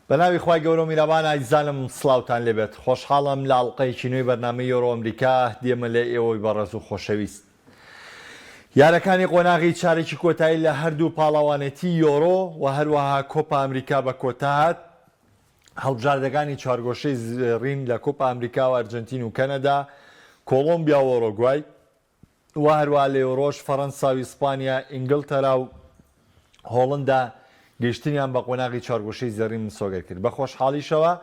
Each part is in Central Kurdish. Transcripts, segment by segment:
بەناوی خوای گەورەو میرەبان ئازیزانم سڵاوتان لێبێت خۆشحاڵم لە ئەڵقەیەکی نوێی بەرنامەی یۆرۆ ئەمریکا دێمە لای ئێوەی بەڕێز و خۆشەویست یارەکانی قۆناغی چارەکی کۆتایی لە هەردوو پاڵەوانێتی یۆرۆ و هەروەها کۆپا ئەمریکا بە کۆتا هات هەڵبژاردەکانی چوارگۆشەی زێڕین لە کۆپا ئەمریکا و ئەرجەنتین و کەنەدا کۆڵۆمبیا و ئۆرۆگوای و هەروەها لە یۆرۆش فەرەنسا و ئیسپانیا، ئینگلتەرا و هۆڵندا گەیشتنیان بە قۆناغی چوارگۆشەی زێڕین مسۆگەر کرد. بە خۆشحاڵیشەوە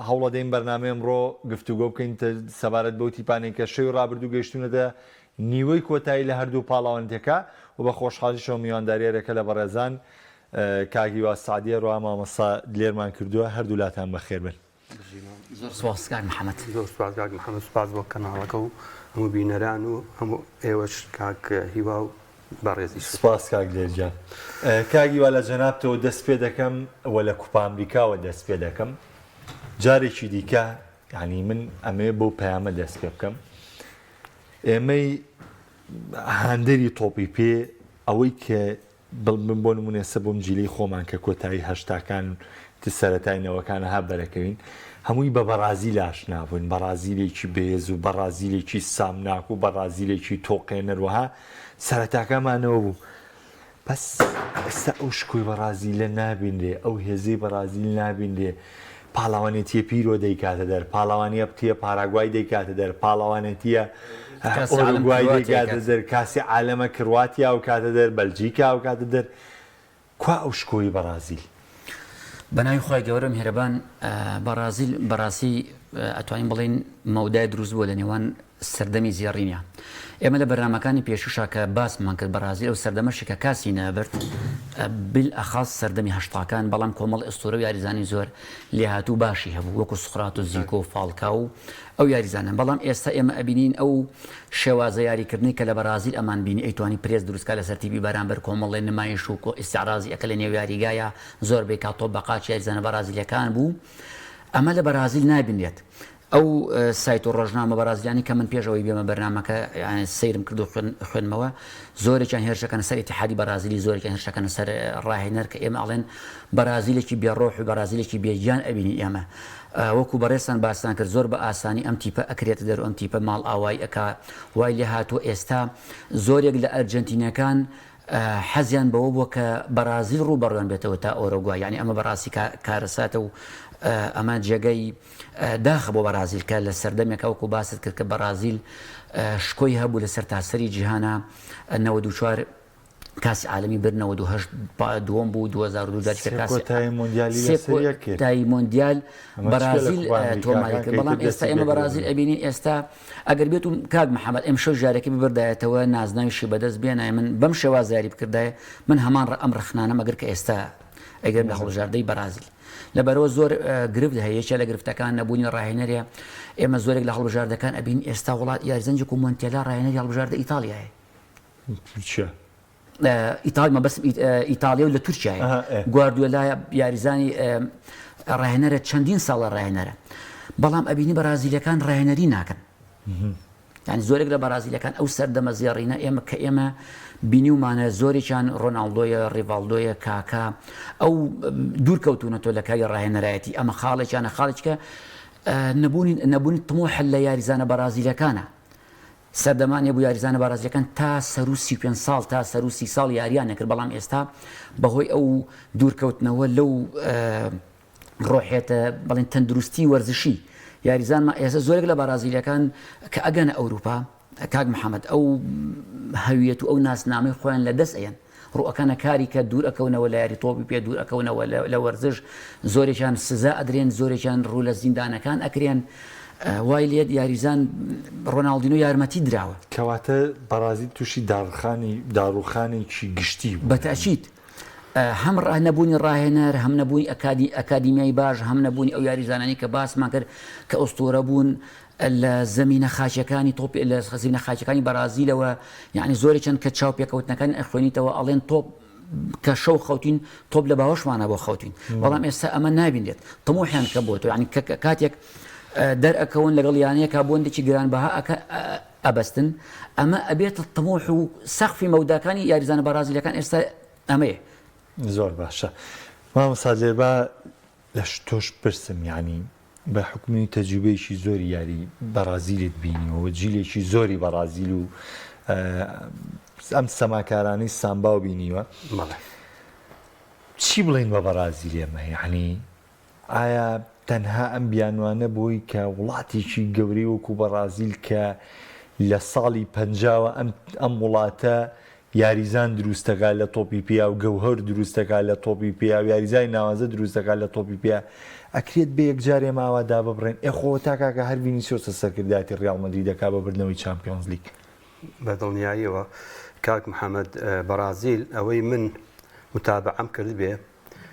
هەوڵەدەین بەرنامەی ئەمڕۆ گفتوگۆ بکەین سەبارەت بەو تیپانەی کە شەوی ڕابردوو گەیشتوونەتە نیوەی کۆتایی لە هەردوو پاڵەوانێتیەکە و بە خۆشحاڵیشەوە میوانداری هەریەکە لە بەڕێزان کاک هیوا سەعدی هەروەها مامۆستا دلێرمان کردووە. هەردوولاتان بەخێربن. زۆر سوپاس کاک محەمەد. زۆر سوپاس کاک محەمەد، سوپاس بۆ کەناڵەکە و هەموو بینەران و هەموو ئێوەش کاک هیوا و بەڕێزیش. سوپاس کاک دلێر گیان. کاک هیوا لە جەنابتەوە دەست پێ دەکەم و لە کوپا ئەمریکاوە دەست پێ دەکەم. جارێکی دیکە یانی من ئەمەوێ بەو پەیامە دەست پێ بکەم. ئێمەی هاندەری تۆپی پێ ئەوەی کە بڵ بۆ نمونە ئێستا بۆم جیلەی خۆمان کە کۆتایی هەشتاکان ت سەرەتای نەوەکان ها بەرەکەوین هەمووی بە بەڕازیل ئاشنا بووین بەڕازیلێکی بەهێز و بەڕازیلێکی سامناک و بەڕازیلێکی تۆقێنەر وەها سەرەتاکەمانەوە بوو بەس ئێستا ئەو شکۆی بەڕازیلە نابینرێ ئەو هێزەی بەڕازیل نابینرێ پاڵەوانێتیە پیرۆ دەیکاتە دەر پاڵەوانیەتیە پاراگوای دەیکاتە دەر پاڵەوانێتیە ئۆروگوای دەیکاتە دەر کاسی عالەمە کرواتیا و کاتە دەر بەلجیکا و کاتە دەر کوا ئەو شکۆی بەڕازیل؟ بەناوی خوای گەورە میهرەبان بەڕازیل بەڕاستی ئەتوانین بڵێین مەودای دروست بووە لە نێوان سەردەمی زێڕینە. ئێمە لە بەرنامەکانی پێشووشا کە باسمان کرد بەڕازیل ئەو سەردەمەشی کە کاسی نەبرد بالئەخەس سەردەمی هەشتاکان بەڵام کۆمەڵ ئەستوورە و یاریزانی زۆر لێهاتوو باشی هەبوو وەکو سوقرات و زیکۆ و فاڵکاو و ئەو یاریزانە بەڵام ئێستا ئێمە ئەبینین ئەو شێوازە یاریکردنەی کە لە بەڕازیل ئەمان بینی ئەیتوانی پرێس دروست کا لەسەر تیپی بەرامبەر کۆمەڵێ نمایش و ئیستعرازی ئەکە لە نێو یاریگایا زۆربەی کات تۆپ بە قاچی یاریزانە بەڕازیلیەکان بوو ئەمە لە بەرازیل نابینرێت. ئەو سایت و ڕۆژنامە بەرازیلیانەی کە من پێش ئەوەی بێمە بەرنامەکە سەیرم کرد و خوێندمەوە زۆرێکیان هێرشەکەنە سەر ئیتیحادی بەرازیلی زۆرێکیان هێرشەکەنە سەر ڕاهێنەر کە ئێمە ئەڵێن بەرازیلێکی بێ ڕۆح و بەرازیلێکی بێ گیان ئەبینین ئێمە وەکو بەڕێزتان باستان کرد زۆر بە ئاسانی ئەم تیپە ئەکرێتە دەر و ئەم تیپە ماڵئاوایی ئەکا وای لێ هاتووە ئێستا زۆرێک لە ئەرجەنتینەکان حەزیان بەوە بووە کە بەرازیل ڕووبەڕوویان بێتەوە تا ئۆرۆگوای یانی ئەمە بەڕاستی کارەساتە و ئەمە جێگەی داخە بۆ بەرازیل کە لە سەردەمێکا وەکو باست کرد کە بەرازیل شکۆی هەبوو لە سەرتاسەری جیهانا 94 کاسی عالەمی برد 98 دووەم بوو 2002 جاری کە کاسی کۆتایی مۆندیالی سێ لەسەر یەک کرد کۆتایی مۆندیال ئەمە چکە لە بەرازیل کوپا ئەمریکاکان تۆماری کە کرد بەڵام ئیتر ئێستا دەستی ئێمە پێکردبوو بەرازیل ئەبینین ئێستا ئەگەر بێت و کاک محەممەد ئەمشەو ژارەکەی ببردایەتەوە نازناویشی بەدەست بێنایە من بەم شێوازە یاری بکردایە من هەمان ئەم ڕەخنانەم ئەگر کە ئێستا ئەگرم لە هەڵبژاردەی بەرازیل لەبەرئەوە زۆر گرفت هەیە یەکێ لە گرفتەکان نەبوونی ڕاهێنەرە ئێمە زۆرێک لە هەڵبژاردەکان ئەبین ئێستا وڵات یاریزانێک و مۆنتێلا ڕاهێنەری هەڵبژاردە ئیتاڵیایە تورکیا ئیتاڵی مەبەستم ئیتاڵیا و لە تورکیایە گواردیۆلا یاریزانی ڕاهێنەرە چەندین ساڵە ڕاهێنەرە بەڵام ئەبینی بەرازیلەکان ڕاهێنەری ناکەن یانی زۆرێک لە بەرازیلەکان ئەو سەردەمە زێڕینە ئێمە کە ئێمە بینیومانە زۆرێکیان ڕۆناڵدۆیە ڕیڤاڵدۆیە کاکا ئەو دوور کەوتونەتەوە لە کاری ڕاهێنەرایەتی ئەمە خاڵێکیانە خاڵێکە نەبوونی نەبوونی تموح لە یاریزانە بەرازیلەکانە سەردەمانێ بوو یاریزانە بەرازیلەکان تا سەرو 35 ساڵ تا سەرو سی ساڵ یاریان نەکرد بەڵام ئێستا بەهۆی ئەو دوورکەوتنەوە لەو ڕۆحێتە بەڵێن تەندروستی وەرزشی یاریزانمان ئێستا زۆرێک لە بەرازیلەکان کە ئەگەنە ئەوروپا کاک محەممەد ئەو هەویەت و ئەو ناسنامەی خۆیان لە دەست ئەیەن ڕوئەکەنە کاری کە دوور ئەکەونەوە لە یاری تۆپی پێ دوور ئەکەونەوە لە وەرزش زۆرێکیان سزا ئەدرێن زۆرێکیان ڕوو لە زیندانەکان ئەکرێن وای لێت یاریزان ڕۆناڵدینۆ یارمەتی دراوە. کەواتە بەڕازیل تووشی داڕخانی داڕوخانێکی گشتی بوو. بە تەئکید. هەم نەبوونی ڕاهێنەر، هەم نەبوونی ئەکادیمیای باش، هەم نەبوونی ئەو یاریزانانەی کە باسمان کرد کە ئوستوورە بوون لە زەمینە خاکیەکانی تۆپ لە زەمینە خاکیەکانی بەرازیلەوە یعنی زۆرێکیان کە چاوپێکەوتنەکان ئەخوێنیتەوە ئەڵێن تۆپ کە شەو خەوتین تۆپ لە باوەشمانە بۆ خەوتین بەڵام ئێستا ئەمە نابینرێت تموحیان کە بۆ تۆ یعنی کاتێک دەرئەکەون لەگەڵ یانەیەکە بۆندێکی گرانبەها ئەبەستن، ئەمە ئەبێتە تموح و سەقفی مەوداکانی یاریزانە بەڕازیلیەکان ئێستا ئەمەیە. زۆر باشە. مامۆستا دلێر با لە تۆش پرسم یانی بە حوکمی تەجروبەیەکی زۆری یاری بەڕازیلت بینیوە و جیلێکی زۆری بەڕازیل و ئەم سەماکارانەی سامباو بینیوە چی بڵین بە بەڕازیل ئێمە یعنی ئایا تەنها ئەم بیانوانە بۆی کە وڵاتێکی گەورەی وەکو بەڕازیل کە لە ساڵی پەنجاوە ئەم ئەم وڵاتە یاریزان دروست دەکات لە تۆپی پێیا و گەوهەر دروست دەکات لە تۆپی پێیا و یاریزانی ناوازە دروست دەکات لە تۆپی پێیا ئەکرێت بە یەکجار ئێمە ئاوا داببڕێن ئێ خۆ تا کاکە هەر ڤینیسیۆسە سەرکردایەتی ڕیاڵ مەدرید دەکات بە بردنەوەی چامپیۆنز لیگ. بە دڵنیاییەوە کاک محەمەد بەڕازیل ئەوەی من متابعەم کردبێ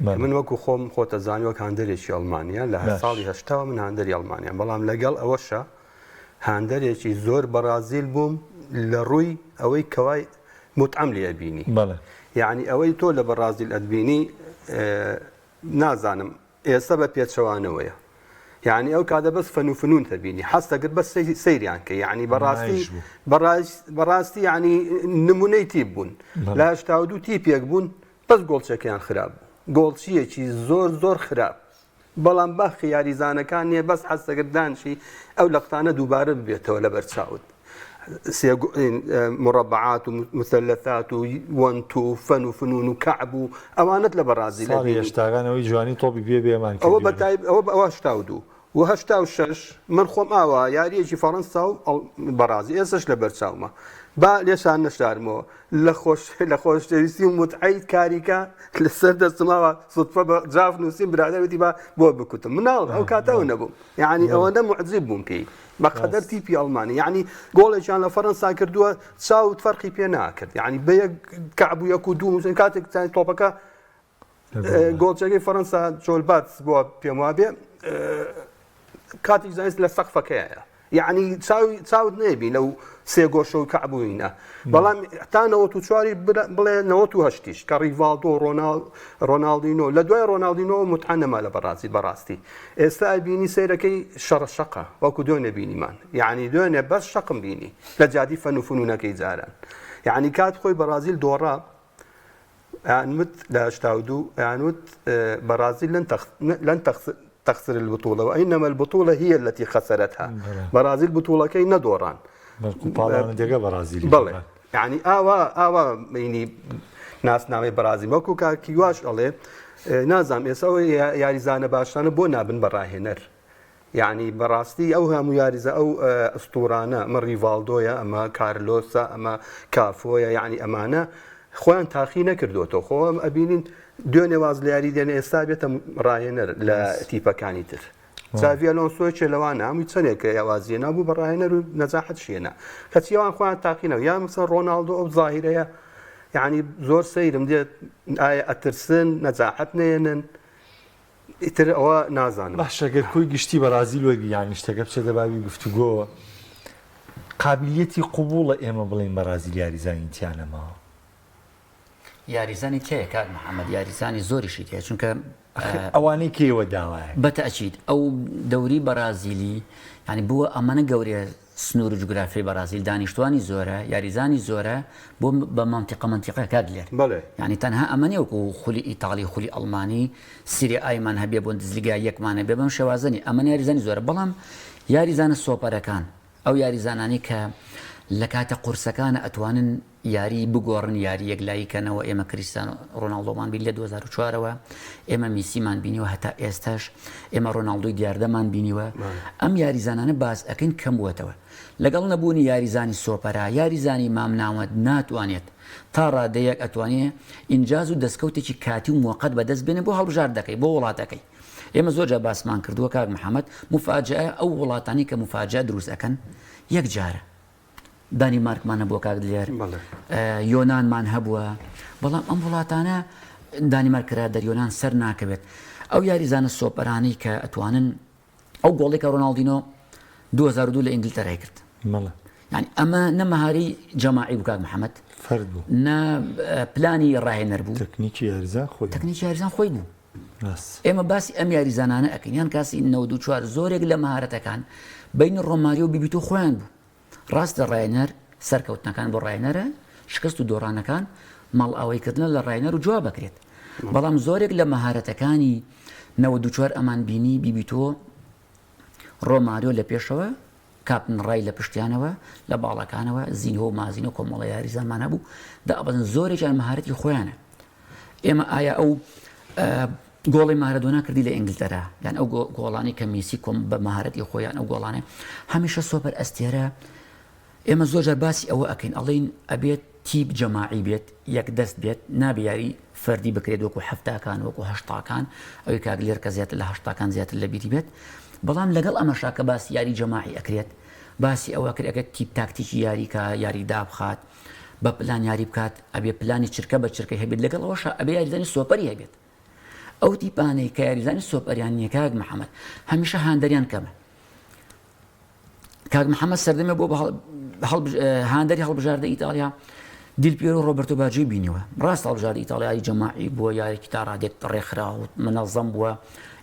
من وەکو خۆم خۆتەزانی وەک هاندەرێکی ئەڵمانیا لە ساڵی هەشتاوە من هاندەری ئەڵمانیا بەڵام لەگەڵ ئەوەشە هاندەرێکی زۆر بەڕازیل بووم لە ڕووی ئەوەی کەوای متعەم لێ ئەبینی یعنی ئەوەی تۆ لە بەڕازیل ئەتبینی نازانم ئێستا بە پێچەوانەوەیە یعنی ئەو کاتە بەس فەن و فنون تەبینی حەز دەکرد بەس سەیریان کە یعنی بەڕاستی بەڕاستی یعنی نمونەی تیپ بوون لە 82 تیپێک بوون بەس گۆڵچەکەیان خراپ بوو گۆڵچیەکی زۆر زۆر خراپ بەڵام باخی یاریزانەکان نیە بەس حەز دەکرد دانشی ئەو لەقتانە دووبارە ببێتەوە لەبەر چاوت مربعات و مثلثات و وەن تو فەن و فنون و کەعب و ئەوانت لە بەڕازیل ساڵی هەشتاکان ئەوەی جوانی تۆپی پێ بێمان ئەوە بەتایب ئەوە ئەوە 82 و 86 من خۆم ئاوا یاریەکی فەڕەنسا و بەڕازی ئێسش لە بەرچاومە با لێشان نەشارمەوە لە خۆش لە خۆشەویستی و متعەی کاریکە لەسەر دەستماوە سوتفە بە جاف نووسیم برادەر وتی با بۆ بکوتم مناڵ ئەو کاتەوە نەبووم یعنی ئەوەندە معجب بووم پێی بە قەدەر تیپی ئەڵمانی یعنی گۆڵێکیان لە فەرەنسا کردووە چاوت فەرقی پێ ناکرد یعنی بە یەک کەعب و یەک و دوو کاتێک تۆپەکە گۆڵچەکەی فەرەنسا جۆلبات بووە پێم وابێ کاتیش زانست لە سەقفەکەیە یعنی چاوی چاوت نەیبی لەو سێ گۆشە و کەعبووینە بەڵام تا نەوەت و چواری بڵێ نەوەت و هەشتیش کە ڕیڤاڵدۆ ڕۆناڵ ڕۆناڵدینۆ لە دوای ڕۆناڵدینۆ متعە نەما لە بەڕازیل بەڕاستی ئێستا ئەبینی سەیرەکەی شەڕە شەقە وەکو دوێنێ بینیمان یعنی دوێنێ بەس شەقم بینی لە جیاتی فەن و فنونەکەی جاران یعنی کات خۆی بەڕازیل دۆڕا ئەیانوت لە 82 ئەیانوت بەڕازیل لن لن تخسر البطولة وإنما البطولة هي التي خسرتها بەڕازیل بطولەکەی نەدۆڕان بەڵکو پاڵانەکە بەڕازیل بەڵێ یعنی ئاوا ئاوا مینی ناسنامەی بەڕازیل وەکو کاکی واش ئەڵێ نازانم ئێستا ئەو یاریزانە باشانە بۆ نابن بە ڕاهێنەر یەعنی بەڕاستی ئەو هەموو یاریزە ئەو ئەستوڕانە ئەمە ڕیڤاڵدۆیە ئەمە کارلۆسە ئەمە کافۆیە یەعنی ئەمانە خۆیان تاقی نەکردوەتەوە خۆ ئەم ئەبینین دوێنێ واز لە یاری دێنێ ئێستا بێتە ڕاهێنەر لە تیپەکانی تر چاڤی ئەلۆنسۆ یەکێ لەوانە هەمووی چەندێک وازی هێنا بوو بە ڕاهێنەر و نەجاحەت شێنا کەچی ئەوان خۆیان تاقینەوە یا مثلا ڕۆناڵدۆ ئەو زاهیرەیە یعنی زۆر سەیرم دێت ئایا ئەترسن نەجاحەت نێنن ئیتر ئەوە نازانم. باشە گەر کۆی گشتی بەڕازیل وەرگری یانی شتەکە بچێتە بابی گفتوگۆوە قابیلیەتی قبوڵە ئێمە بڵێین بەڕازیل یاریزانی تیا نەماوە؟ یاریزانی تیایە کاک محەمەد یاریزانی زۆریشی تیایە چونکە ئەخر ئەوانەی کە ئێوە داوایان بە تەئکید ئەو دەوری بەڕازیلی یانی بووە ئەمەنە گەورەیە سنوور و جوگرافیای بەڕازیل دانیشتوانی زۆرە یاریزانی زۆرە بۆ بە مەنتیقە مەنتیقە کاک دلێر بەڵێ. یانی تەنها ئەمە نیە وەکو خولی ئیتاڵی خولی ئەڵمانی سیری ئایمان هەبێ بۆندزلیگا یەکمان هەبێ بەم شێوازە نیە ئەمە یاریزانی زۆرە بەڵام یاریزانە سۆپەرەکان ئەو یاریزانانەی کە لە کاتە قورسەکانە ئەتوانن یاری بگۆڕن یاری یەکلایی کەنەوە ئێمە کریستیانۆ ڕۆناڵدۆمان بینی لە 2004 ەوە ئێمە میسیمان بینیوە هەتا ئێستاش ئێمە ڕۆناڵدۆی دیاردەمان بینیوە ئەم یاریزانانە باس ئەکەین کەم بووەتەوە لەگەڵ نەبوونی یاریزانی سۆپەرا یاریزانی مامناوەند ناتوانێت تا ڕادەیەک ئەتوانێ ئینجاز و دەستکەوتێکی کاتی و موقت بەدەست بێنێ بۆ هەڵبژاردەکەی بۆ وڵاتەکەی ئێمە زۆر جار باسمان کردووە کاک محەممەد مفاجئە ئەو وڵاتانی کە مفاجئە دروست ئەکەن یەک جارە دانیمارکمان هەبووە کاک دلێر یۆنانمان هەبووە بەڵام ئەم وڵاتانە دانیمارک کرا دەر یۆنان سەر ناکەوێت ئەو یاریزانە سۆپەرانەی کە ئەتوانن ئەو گۆڵی کە ڕۆناڵدینۆ 2002 لە ئینگلتەرای کرد یعنی ئەمە نە مەهاری جەماعی بوو کاک محەممەد فەرد بوو نە پلانی ڕاهێنەر بوو تەکنیکی یاریزان خۆی تەکنیکی یاریزان خۆی بوو ئێمە باسی ئەم یاریزانانە ئەکەین یان کاسی 94 زۆرێک لە مەهارەتەکان بین ڕۆماریۆ و بیبیتۆ خۆیان بوو ڕاستە ڕاهێنەر سەرکەوتنەکان بۆ ڕاهێنەرە شکست و دۆڕانەکان ماڵئاوایکردنە لە ڕاهێنەر و جواب ئەکرێت. بەڵام زۆرێک لە مەهارەتەکانی 94 ئەمان بینی بیبیتۆ ڕۆماریۆ لە پێشەوە کاپتن ڕای لە پشتیانەوە لە باڵەکانەوە زینهۆ و مازینۆ کۆمەڵە یاریزانمان هەبوو دابەزن زۆرێکیان مەهارەتی خۆیانە ئێمە ئایا ئەو گۆڵی مارەدۆنا کردی لە ئینگلتەرا یان ئەو گۆڵانی کە میسی کۆم بە مەهارەتی خۆیان ئەو گۆڵانە هەمیشە سۆپەر ئەستێرە ئێمە زۆر جار باسی ئەوە ئەکەین ئەڵێین ئەبێت تیپ جەماعی بێت یەک دەست بێت نابێ یاری فەردی بکرێت وەکو حەفتاکان وەکو هەشتاکان ئەوی کاک لێر کە زیاتر لە هەشتاکان زیاتر لە بیری بێت بەڵام لەگەڵ ئەمەشا کە باسی یاری جەماعی ئەکرێت باسی ئەوە کرد ئەگەر تیپ تاکتیکی یاریکە یاری دابخات بە پلان یاری بکات ئەبێ پلانی چرکە بە چرکەی هەبێت لەگەڵ ئەوەشا ئەبێ یاریزانی سۆپەری هەبێت ئەو تیپانەی کە یاریزانی سۆپەریان نییە کاک محەممەد هەمیشە هاندەریان کەمە کاک محەممەد سەردەمێ بۆ هاندەری هەڵبژاردە ئیتاڵیا دیلپیرۆ ڕۆبەرتۆ باجی بینیوە ڕاست هەڵبژاردە ئیتاڵیایی جەماعی بووە یارێکی تا ڕادێک ڕێکخرا و منەظەم بووە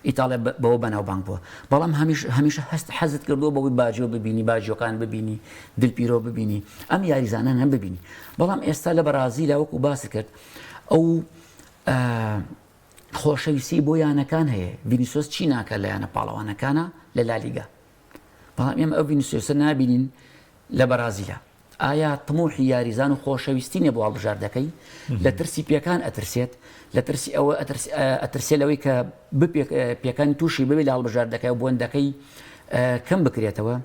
ئیتاڵیا بەوە بەناوبانگ بووە بەڵام هەمیش هەمیشە هەست حەزت کردووە بەوەی باجۆ ببینی باجۆکان ببینی دلپیرۆ ببینی ئەم یاریزانان هەم ببینی بەڵام ئێستا لە بەرازیلا وەکو باست کرد ئەو خۆشەویستی بۆ یانەکان هەیە ڤینیسۆس چی ناکات لە یانە پاڵەوانەکانە لە لالیگا بەڵام ئێمە ئەو ڤینیسیۆسە نابینین لە بەرازیلە ئایا تموحی یاریزان و خۆشەویستی نیە بۆ هەڵبژاردەکەی لە ترسی پێکان ئەترسێت لە ترسی ئەوە ئەترسێ لەوەی کە پێکانی تووشی ببێت لە هەڵبژاردەکە و بۆندەکەی کەم بکرێتەوە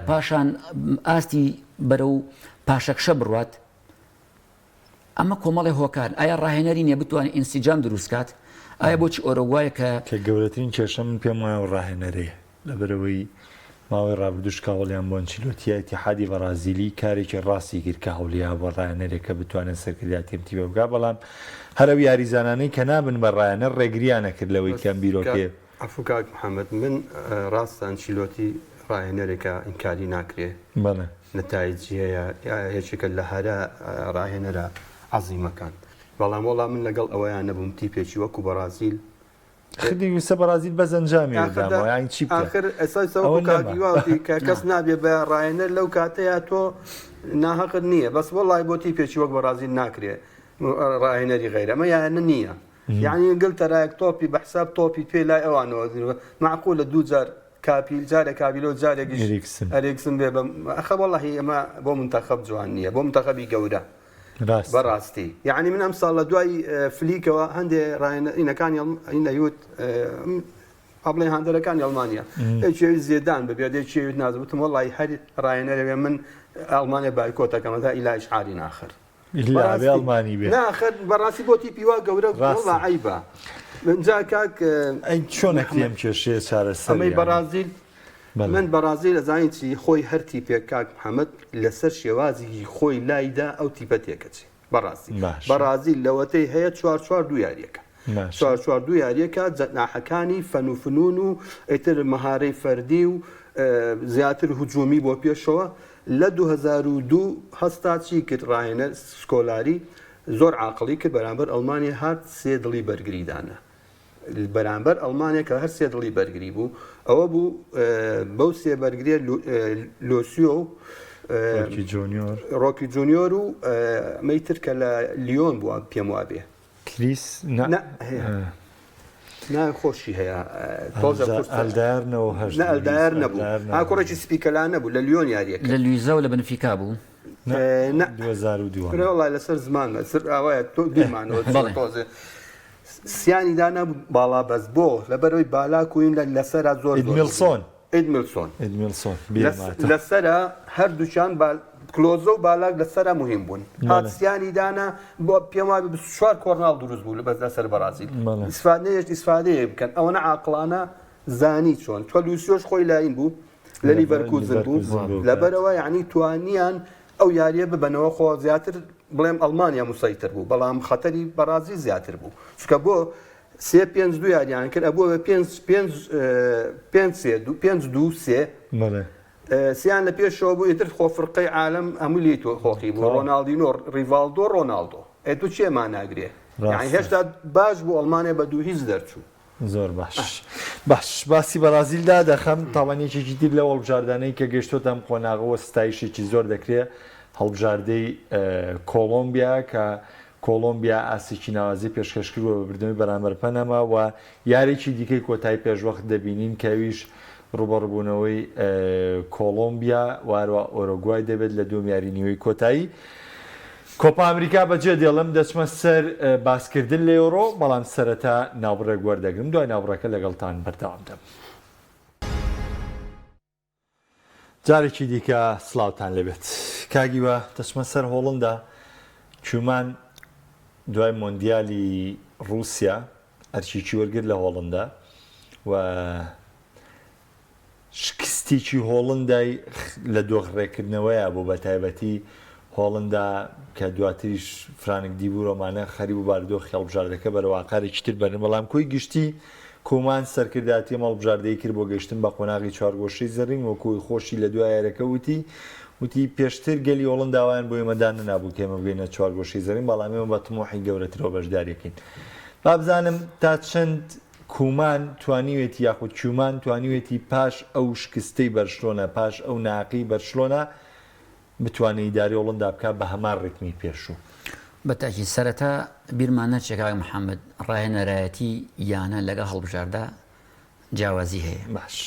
پاشان ئاستی بەرەو پاشەکشە بڕات ئەمە کۆمەڵێ هۆکارن، ئایا ڕاهێنەری نیە بتوانێت ئینسجام دروست کات؟ ئایا بۆچی ئۆرۆگوای کە. کە گەورەترین کێشە من پێم وایە ئەو ڕاهێنەرەیە، لەبەرئەوەی ماوەی ڕابردووش کە هەوڵیان بۆ ئەنچیلۆتییە ئیتیحادی بەڕازیلی کارێکی ڕاستی کرد کە هەوڵیا بۆ ڕاهێنەرێک کە بتوانێت سەرکردایەتی ئەم تیپە بکات، بەڵام هەر ئەو یاریزانانەی کە نابن بە ڕاهێنەر ڕێگرییان ئەکرد لەوەی بەس کە ئەم کاک بیرۆکەیە. عەفو کاک محمد من ڕاستە ئەنچیلۆتی ڕاهێنەرێکە ئینکاری ناکرێ بەڵێ. نەتایجی هەیە یەکێکە لە هەرە ڕاهێنەرە عەزیمەکان بەڵام وەڵا من لەگەڵ ئەوەیان نەبووم تیپێکی وەکو بەڕازیل خدی ویسە بەڕازیل بەس ئەنجامی ئاخر دا دامەوە یانی چی بکە ئاخر ئێستا ئەوە وەکو کاک نەما هیوا وتی کە کەس نابێ بە ڕاهێنەر لەو کاتەیا تۆ ناهەقت نییە بەس وەڵی بۆ تیپێکی وەک بەڕازیل ناکرێ ڕاهێنەری غەیرە ئەمە یانە نییە یعنی ئینگلتەرایەک تۆپی بە حساب تۆپی پێ لای ئەوانەوە معقولە دوو جار کاپیل جارێک کابیلۆ جارێکیش ئێریکسن. ئەرێکسن بێ بە ئەخە وەڵاهی ئەمە بۆ منتەخەب جوان نییە بۆ منتەخەبی گەورە ڕاستە. بەڕاستی یعنی من ئەمساڵ لە دوای فلیکەوە هەندێ ڕایەنە ئینەکانی ئین ئەیوت با بڵێن هاندەرەکانی ئەڵمانیا یەکێوی زێدان ببێت یەکێوی ناز وتم وەڵی هەر ڕایەنەرەوێ من ئەڵمانیا بایکۆتەکەمە تا ئیلا ئیشعاری ناخر ئیلا بێ ئەڵمانی بێ نا خەر بەڕاستی بۆ تیپی وا گەورە ڕاستە. وەڵا عەیبە جا کاک ئەی چۆن ئەکرێ ئەم کێشەیە چارەسەر ئەمەی یانی؟ بەڕازیل بەڵێ. من بەڕازیل ئەزانی چی خۆی هەر تیپێک کاک محەممەد لەسەر شێوازی خۆی لایدا ئەو تیپە تێکەچێ بەڕاستی باشە. بەڕازیل لەوەتەی هەیە چوار چوار دوو یاریەکە باشە. چوار چوار دوو یاریەکە جەناحەکانی فەن و فنون و ئیتر مەهارەی فەردی و زیاتر هجومی بۆ پێشەوە لە 2002 هەستا چی کرد ڕاهێنەر سکۆلاری زۆر عاقڵی کرد بەرامبەر ئەڵمانیا هات سێ دڵی بەرگری دانا بەرامبەر ئەڵمانیا کە هەر سێ دڵی بەرگری بوو ئەوە بوو بەو سێ بەرگریە لۆسیۆ و ڕۆکی جۆنیۆر ڕۆکی جۆنیۆر و ئەمەی تر کە لە لیۆن بووە پێم وابێ کریس نا نا هەیە ناوی خۆشی هەیە تۆزە قورسە. ئەلدایەر 98 نا ئەلدایەر نەبوو ئەلدایەر ها نەبوو. کوڕێکی سپیکەلا نەبوو لە لیۆن یاریەکە لە لویزا و لە بنفیکا بوو نا نا 2002 کورە وەڵای لەسەر زمانمە سەر ئاوایە تۆ بیرمانەوە بەڵێ. تۆزێ سیانی دانا باڵا بەس بۆ لەبەرەوەی بالا کوین لە لەسەرا زۆر زۆر ئیدمیلسۆن ئیدمیلسۆن ئیدمیلسۆن بیرماتەوە. لەسەرا هەردووکیان با کلۆزە و بالاک لەسەرا مهم بوون بەڵێ. هات سیانی دانا بۆ پێم وابێ 24 کۆرناڵ دروست بوو بەس لەسەر بەڕازیل بەڵێ. ئیسفادە نەهێشت ئیسفادەیەک بکەن ئەوەنە عاقڵانە زانی چۆن چۆن لوسیۆش خۆی لاین بوو لە لە لیڤەرکوزن بوو لیڤەرکوزن بوو کات. لەبەرەوە یعنی توانیان ئەو یاریە ببەنەوە خۆ زیاتر بڵێم ئەڵمانیا مسەیتر بوو بەڵام خەتەری بەڕازیل زیاتر بوو چونکە بۆ سێ پێنج دوو یاریان کرد ئەبووە بە پێنج پێنج پێنج سێ دوو پێنج دوو سێ بەڵێ. سیان لە پێشەوە بوو ئیتر خۆ فرقەی عالەم هەموو لێی تۆ خۆخی بوو ڕۆناڵدینۆ ڕیڤاڵدۆ ڕۆناڵدۆ ئێ تو چێ ماناگرێ یانی ڕاستە. هێشتا باش بوو ئەڵمانیا بە دوو هیچ دەرچوو. زۆر باش باش باسی بەڕازیل دادەخەم تاوان یەکێکی تر لەو هەڵبژاردانەی کە گەشتۆتە ئەم قۆناغەوە ستایشێکی زۆر دەکرێ هەڵبژاردەی کۆڵۆمبیا کە. کۆڵۆمبیا ئاستێکی ناوازەی پێشکەش کردووە بە بردنەوەی بەرامبەر پەنەما و یاریی دیکەی کۆتایی پێشوەخت دەبینین کە ئەویش ڕووبەڕووبوونەوەی کۆڵۆمبیا و هەروەها ئۆرۆگوای دەبێت لە دووەم یاری نیوەی کۆتایی کۆپا ئەمریکا بەجێ دێڵم دەچمە سەر باسکردن لە یۆرۆ بەڵام سەرەتا ناوبڕێک وەردەگرم دوای ناوبڕەکە لەگەڵتان بەردەوام دەبم. جارێکی دیکە سڵاوتان لێبێت کاک هیوا دەچمە سەر هۆڵندا کومان دوای مۆندیالی ڕووسیا ئەرکێکی وەرگرت لە هۆڵندا و شکستێکی هۆڵندای لە دۆخ ڕێکردنەوەیە بوو بە تایبەتی هۆڵندا کە دواتریش فرانک دیبور ئەمانە خەریک بوو بارودۆخی هەڵبژاردەکە بەرەو ئاقارێکی تر بەرن، بەڵام کۆی گشتی کومان سەرکردایەتی ئەم هەڵبژاردەی کرد بۆ گەیشتن بە قۆناغی چوارگۆشەی زێڕین، وەکو ئەوی خۆشی لە دوای یاریەکە وتی وتی پێشتر گەلی هۆڵندا وایان بۆ ئێمە دانەنابوو کە ئێمە بگەینە چوارگۆشەی زێڕین، بەڵام ئێمە بە تموحی گەورەترەوە بەشداریەکەین. با بزانم تا چەند کومان توانیوێتی یاخود کیومان توانیوێتی پاش ئەو شکستەی بەرشلۆنە، پاش ئەو ناهەقیی بەرشلۆنە، بتوانێ ئیدارەی هۆڵندا بکات بە هەمان ڕیتمی پێشوو. بە تاکید سەرەتا بیرمان نەچێ کاک محەمەد ڕاهێنەرایەتی یانە لەگەڵ هەڵبژاردە جیاوازی هەیە. باش.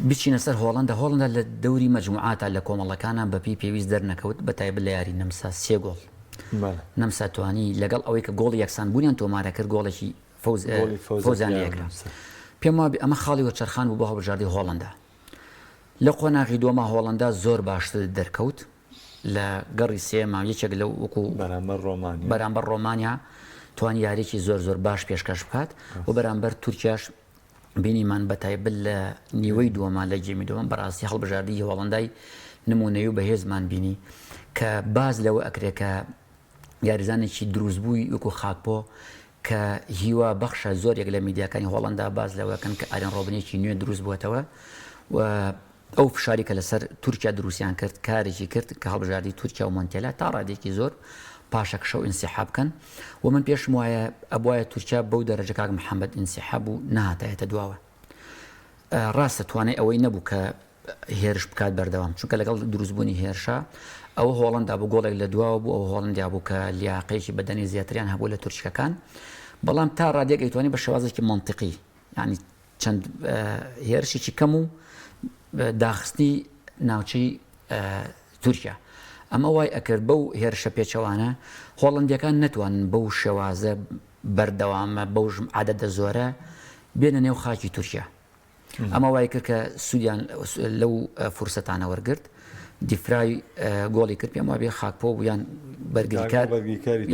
بچینە سەر هۆڵندا، هۆڵندا لە دەوری مەجموعاتە لە کۆمەڵەکانە بەپێی پێویست دەرنەکەوت بە تایبەت لە یاری نەمسا سێ گۆڵ. نەمسا توانی لەگەڵ ئەوەی کە گۆڵی یەکسان بوونیان تۆمارە کرد گۆڵێکی فەوزیان لێکرا. پێم وابێ ئەمە خاڵی وەرچەرخان بوو بۆ هەڵبژاردەی هۆڵندا. لە قۆناغی دووەما هۆڵەندا زۆر باشتر دەرکەوت لە گەڕی سێیەما یەکێک لەو وەکو بەرامبەر ڕۆمانیا بەرامبەر ڕۆمانیا توانی یاریی زۆر زۆر باش پێشکەش بکات و بەرامبەر تورکیاش بینیمان بە تایبەت لە نیوەی دووەما لە گێمی دووەم بەڕاستی هەڵبژاردی هۆڵەندای نمونەی و بەهێزمان بینی کە باز لەوە ئەکرێ کە یاریزانێکی دروستبووی وەکو خاکپۆ کە هیوا بەخشە، زۆرێک لە میدیاکانی هۆڵەندا باس لەوەکەن کە ئارێن ڕۆبنێکی نوێ دروست بووەتەوە و ئەو فشاری کە لەسەر تورکیا دروستیان کرد کارێکی کرد کە هەڵبژاردی تورکیا و مۆنتێلا تا ڕادێکی زۆر پاشەکشە و ئینسیحاب بکەن و من پێشم وایە ئەبوایە تورکیا بەو دەرەجە کاک محەممەد ئینسیحاب و نەهاتایەتە دواوە ڕاستە توانای ئەوەی نەبوو کە هێرش بکات بەردەوام چونکە لەگەڵ دروستبوونی هێرشە ئەوە هۆڵندا بوو گۆڵێک لە دواوە بوو ئەو هۆڵندیا بوو کە لیاقەیەکی بەدەنی زیاتریان هەبوو لە تورکەکان بەڵام تا ڕادێک ئەیتوانی بە شێوازێکی منطقی یعنی چەند هێرشێکی کەم و داخستنی ناوچەی تورکیا ئەمە وای ئەکرد بەو هێرشە پێچەوانە هۆڵندیەکان نەتوانن بەو شێوازە بەردەوامە بەو عادەتە زۆرە بێنە نێو خاکی تورکیا ئەمە وای کرد کە سوودیان لەو فرسەتانە وەرگرت دیفرای گۆڵی کرد پێم وابێ خاکپۆ بوو یان بەرگریکار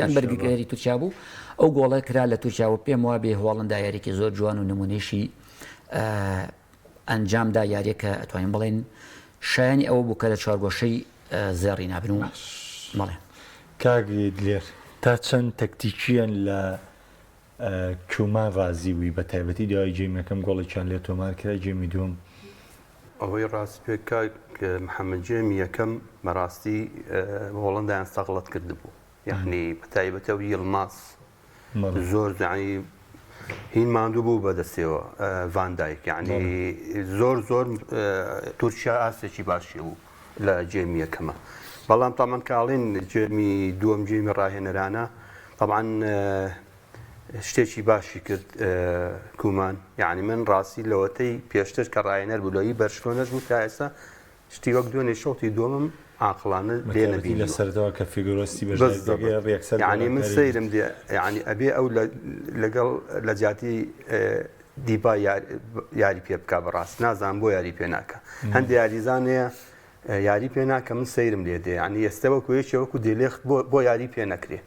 یان بەرگریکاری تورکیا بوو ئەو گۆڵە کرا لە تورکیا و پێم وابێ هۆڵندا یاریکی زۆر جوان و نمونەیشی ئەنجامدا یاریەکە ئەتوانین بڵێن شایانی ئەوە بوو کە لە چوارگۆشەی زێڕی نابن و بەڵێ کاک دلێر تا چەند تەکتیکییەن لە کومان ڕازی بووی بە تایبەتی دوای گێمی یەکەم گۆڵێکیان لێ تۆمار کرا گێمی دووەم. ئەوەی ڕاست بێ کاک محمد گێمی یەکەم بەڕاستی هۆڵەندایان سەغڵەت کردبوو یەعنی بە تایبەتی ئەو یڵماز زۆر یەعنی هین ماندوو بوو بەدەستەوە ڤان دایک یەعنی زۆر زۆر تورکیا ئاستێکی باشی بوو لە گێمی یەکەمە بەڵام تامان کاڵین گێمی دووەم گێمی ڕاهێنەرانە تەبعەن شتێکی باشی کرد کومان یعنی من ڕاستی لەوەتەی پێشتر کە ڕاهێنەر بوو لەوی بەرشلۆنەش بوو تا ئێستا شتی وەک دوێنێ شەوتی دووەمم عاقڵانە لێ نەبینیوە لە سەرەتاوە کە فیگۆرۆستی بەشداری دەکرد یەکسەر یعنی من سەیرم دێ یعنی ئەبێ ئەو لەگەڵ لە جیاتی دیبا یاری پێ بکا بەڕاست نازانم بۆ یاری پێ ناکە هەندێک یاریزان هەیە یاری پێ ناکە من سەیرم لێ دێ یعنی ئێستا وەکو یەکێ وەکو دێلێخت بۆ یاری پێ نەکرێ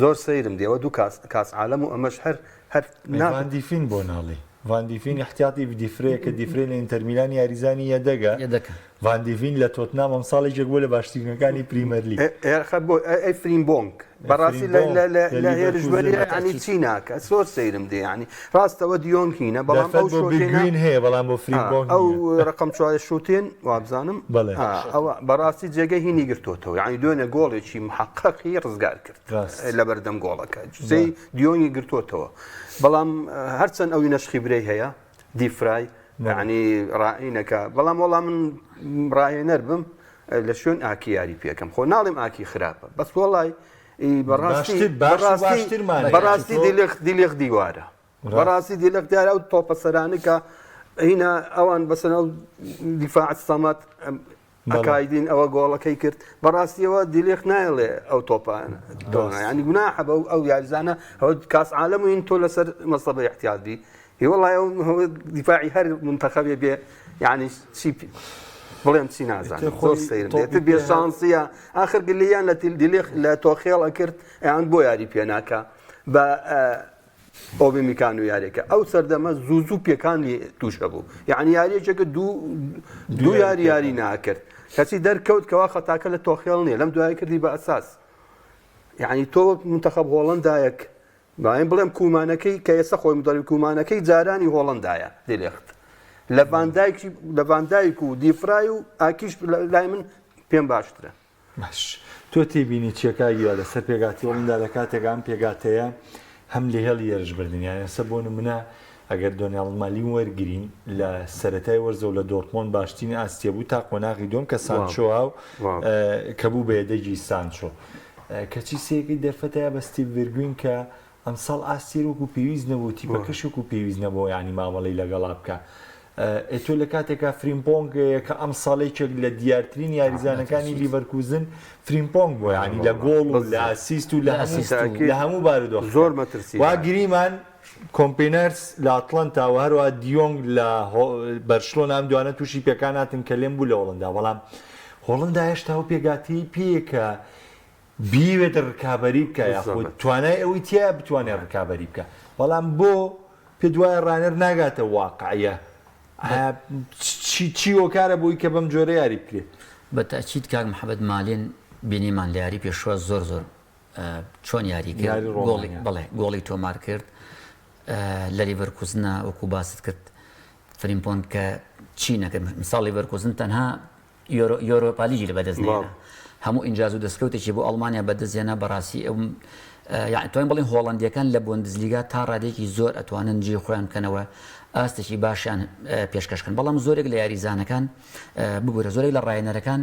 زۆر سەیرم دێ ئەوە دوو کاس کاس عالەم و ئەمەش هەر هەر نا ڤان دیفین بۆ ناڵێی ڤان دیفین ئیحتیاتی دیفرەیە کە دیفرەی لە ئینتەر میلان یاریزانی یەدەگە یەدەکە. ڤان دیفین لە تۆتنام ئەمساڵ یەکێک بووە لە باشترینەکانی پریمەرلیگ. ئێ ئێ خە بۆ ئێ ئەی فریمبۆنگ بەڕاستی لە لە لە لە هێرشبەری یانی چی ناکە زۆر سەیرم دێ یانی ڕاستە ئەوە دیۆنگ هینە بەڵام دەرفەت ئەو بۆ شۆتێنە بیرگوین هەیە بەڵام بۆ فریمبۆنگ ئەو نییە. ڕقم چوارە شوتێن وابزانم بەڵێ. ئەوە بەڕاستی جێگەی هینی گرتوتەوە یعنی دوێنێ گۆڵێکی محققی ڕزگار کرد ڕاست. لە بەردەم گۆڵەکە جزەی دیۆنگی گرتوتەوە بەڵام هەرچەند ئەوی نەشخی برەی هەیە دیفرای یعنی ڕائینەکە بەڵام وەڵام من ڕاهێنەر بم لە شوێن ئاکی یاری پێکەم خۆ ناڵێم ئاکی خراپە بەس وەڵای بەڕاستی بەڕاستی دیلێخ دیلێخ دیوارە بەڕاستی دیلێخ دیارە ئەو تۆپە سەرانە کە هینا ئەوان بەسەر ئەو دیفاع سەمەت ئەکایدین ئەوە گۆڵەکەی کرد بەڕاستیەوە دیلێخ نایڵێ ئەو تۆپانە ینی گوناحە بە ئەو یاریزانە ئەوە کاس عالەم و این تۆ لەسەر مەسەبە احتیاط بی هی وەڵای ئەو دیفاعی هەر منتەخەبێ بێ یعنی چی بڵێم چی نازانم زۆر سەیرم دێت بێ شانسیە ئاخر گلیان لە تیل دیلێخ لە تۆخێڵ ئەکرد ئەیان بۆ یاری پێ ناکا بە ئۆبی میکان و یاریەکە ئەو سەردەمە زوو زوو پێکانی توش هەبوو یعنی یاریەکە دوو دوو یاری یاری ناکرد کەچی دەرکەوت کەوا خەتاکە لە تۆخێڵ نییە لەم دوای کردی بە ئەساس یعنی تۆ وەک منتەخەب هۆڵندایەک باین بڵێم کومانەکەی کە ئێستا خۆی مدەرب کومانەکەی جارانی هۆڵندایە دیلێخت لە ڤاندایکی لە ڤاندایک و دیفرای و ئاکیش لای من پێم باشترە. باش تۆ تێبینی چیە کاک هیوا لەسەر پێکهاتەی هۆڵندا لە کاتێکا ئەم پێکهاتەیە هەم لە هێڵی هێرشبردن یان ئێستا بۆ نمونە ئەگەر دۆنیاڵد مالین وەرگرین لە سەرەتای وەرزەوە لە دۆرتمۆند باشترین ئاستیە بوو تا قۆناغی دووەم کە سانچۆ و کە بوو بە یەدەگی سانچۆ کەچی سێیەکەی دەرفەتەیە بە ستیڤ ڤێرگوین کە ئەمساڵ ئاستیر وەکو پێویست نەبوو تیپەکەش وەکو پێویست نەبوو یانی مامەڵەی لەگەڵا بکا ئێتۆ لە کاتێکا فریمپۆنگ کە ئەمساڵ یەکێک لە دیارترین یاریزانەکانی لیڤەرکوزن فریمپۆنگ بووە یانی لە گۆڵ و لە assist و لە هەموو لە هەموو بارودۆخ زۆر مەترسی وا گریمان کۆمپینەرس لە ئەتڵەنتا و هەروە دیۆنگ لە بەرشلۆنە ئەم دوانە تووشی پێکان هاتن کە لێم بوو لە هۆڵندا بەڵام هۆڵندا هێشتا ئەو پێگاتەی پێیە کە بیەوێت ڕکابەری بکا یاخود توانای ئەوەی تیایە بتوانێت ڕکابەری بکا بەڵام بۆ پێت وایە ڕانەر ناگاتە واقعە چی چی هۆکارە بۆی کە بەم جۆرە یاری بکرێت؟ بە تەئکید کاک محمد مالین بینیمان لە یاری پێشوە زۆر زۆر چۆن یاری کرد گۆڵی بەڵێ گۆڵی تۆمار کرد لە لیڤەرکوزنە وەکو باست کرد فریمپۆنگ کە چی نەکرد مساڵ لیڤەرکوزن تەنها یۆرۆپالیگی لە بەدەست نێنا هەموو ئینجاز و دەستکەوتێکی بۆ ئەڵمانیا بەدەست هێنا بەڕاستی ئەو یعنی توانین بڵێین هۆڵەندیەکان لە بۆندزلیگا تا ڕادەیەکی زۆر ئەتوانن جێی خۆیان بکەنەوە ئاستێکی باشیان پێشکەش کەن بەڵام زۆرێک لە یاریزانەکان ببورە زۆرێک لە ڕاهێنەرەکان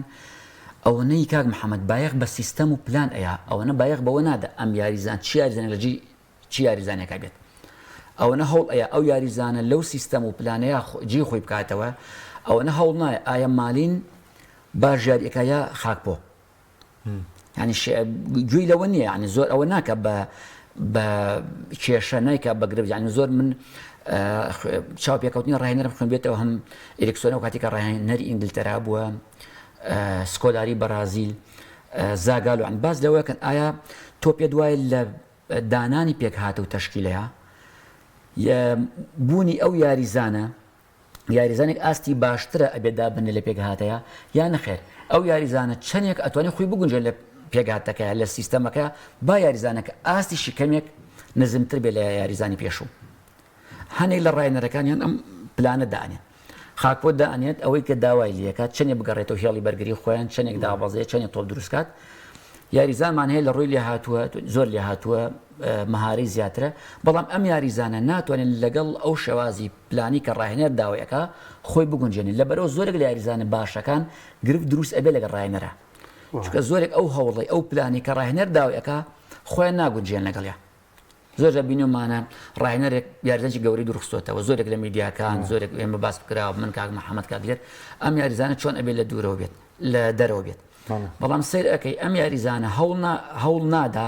ئەوەنەی کاک محەممەد بایەخ بە سیستەم و پلان ئەیا ئەوەنە بایەخ بەوە نادا ئەم یاریزان چی یاریزانێک لە جێی چ یاریزانێکا بێت ئەوەنە هەوڵ ئەیا ئەو یاریزانە لەو سیستەم و پلانەیا جێی خۆی بکاتەوە ئەوەنە هەوڵ نایە ئایا مالین باش یاریەکە یا خاکپۆ ینی گوێی لەوە نییە ینی زۆر ئەوە ناکە بە بە کێشە نیکە بە گرفت ینی زۆر من چاو پێکەوتنی ڕاهێنەرم خوێندبێتەوە هەم ئەریکسۆنە و کاتێکە ڕاهێنەری ئینگلتەرا بووە سکۆلاری بەرازیل زاگالو باز لەوەکەن ئایا تۆ پێ دوایە لە دانانی پێکهاتە و تەشکیلەیە، بوونی ئەو یاریزانە، یاریزانێک ئاستی باشترە ئەبێت دابنرێت لە پێکهاتەیە یا نەخێر ئەو یاریزانە چەندێک ئەتوانێت خۆی بگونجێت لە پێکهاتەکەیە لە سیستەمەکە با یاریزانەکە ئاستیشی کەمێک نزمتر بێت لە یاریزانی پێشوو. هەنێک لە ڕاهێنەرەکانیان ئەم پلانە دانێن. خاکپۆ دائەنێت ئەوەی کە داوای لێکات چەنێ بگەڕێتەوە هێڵی بەرگری خۆیان چەنێک دابەزێ چەنێ تۆپ دروستکات یاریزانمان هەیە لە ڕووی لێهاتووە زۆر لێهاتووە مەهارەی زیاترە بەڵام ئەم یاریزانە ناتوانێت لەگەڵ ئەو شێوازی پلانی کە ڕاهێنەر داوایەکە خۆی بگونجێنێت لەبەرەوە زۆرێک لە یاریزانە باشەکان گرفت دروست ئەبێ لەگەڵ ڕاهێنەرە چونکە زۆرێک ئەو هەوڵی ئەو پلانی کە ڕاهێنەر داوایەکە خۆیان ناگونجێن لەگەڵیا زۆر جار بینیومانە ڕاهێنەرێک یاریزانێکی گەورەی دوورخستۆتەوە زۆرێک لە میدیاکان زۆرێک ئێمە باس بکراوە من کاک محەممەد کاک لێر ئەم یاریزانە چۆن ئەبێت لە دوورەوە بێت لە دەرەوە بێت بەڵام سەیر ئەەکەی ئەم یاریزانە هەوڵ نادا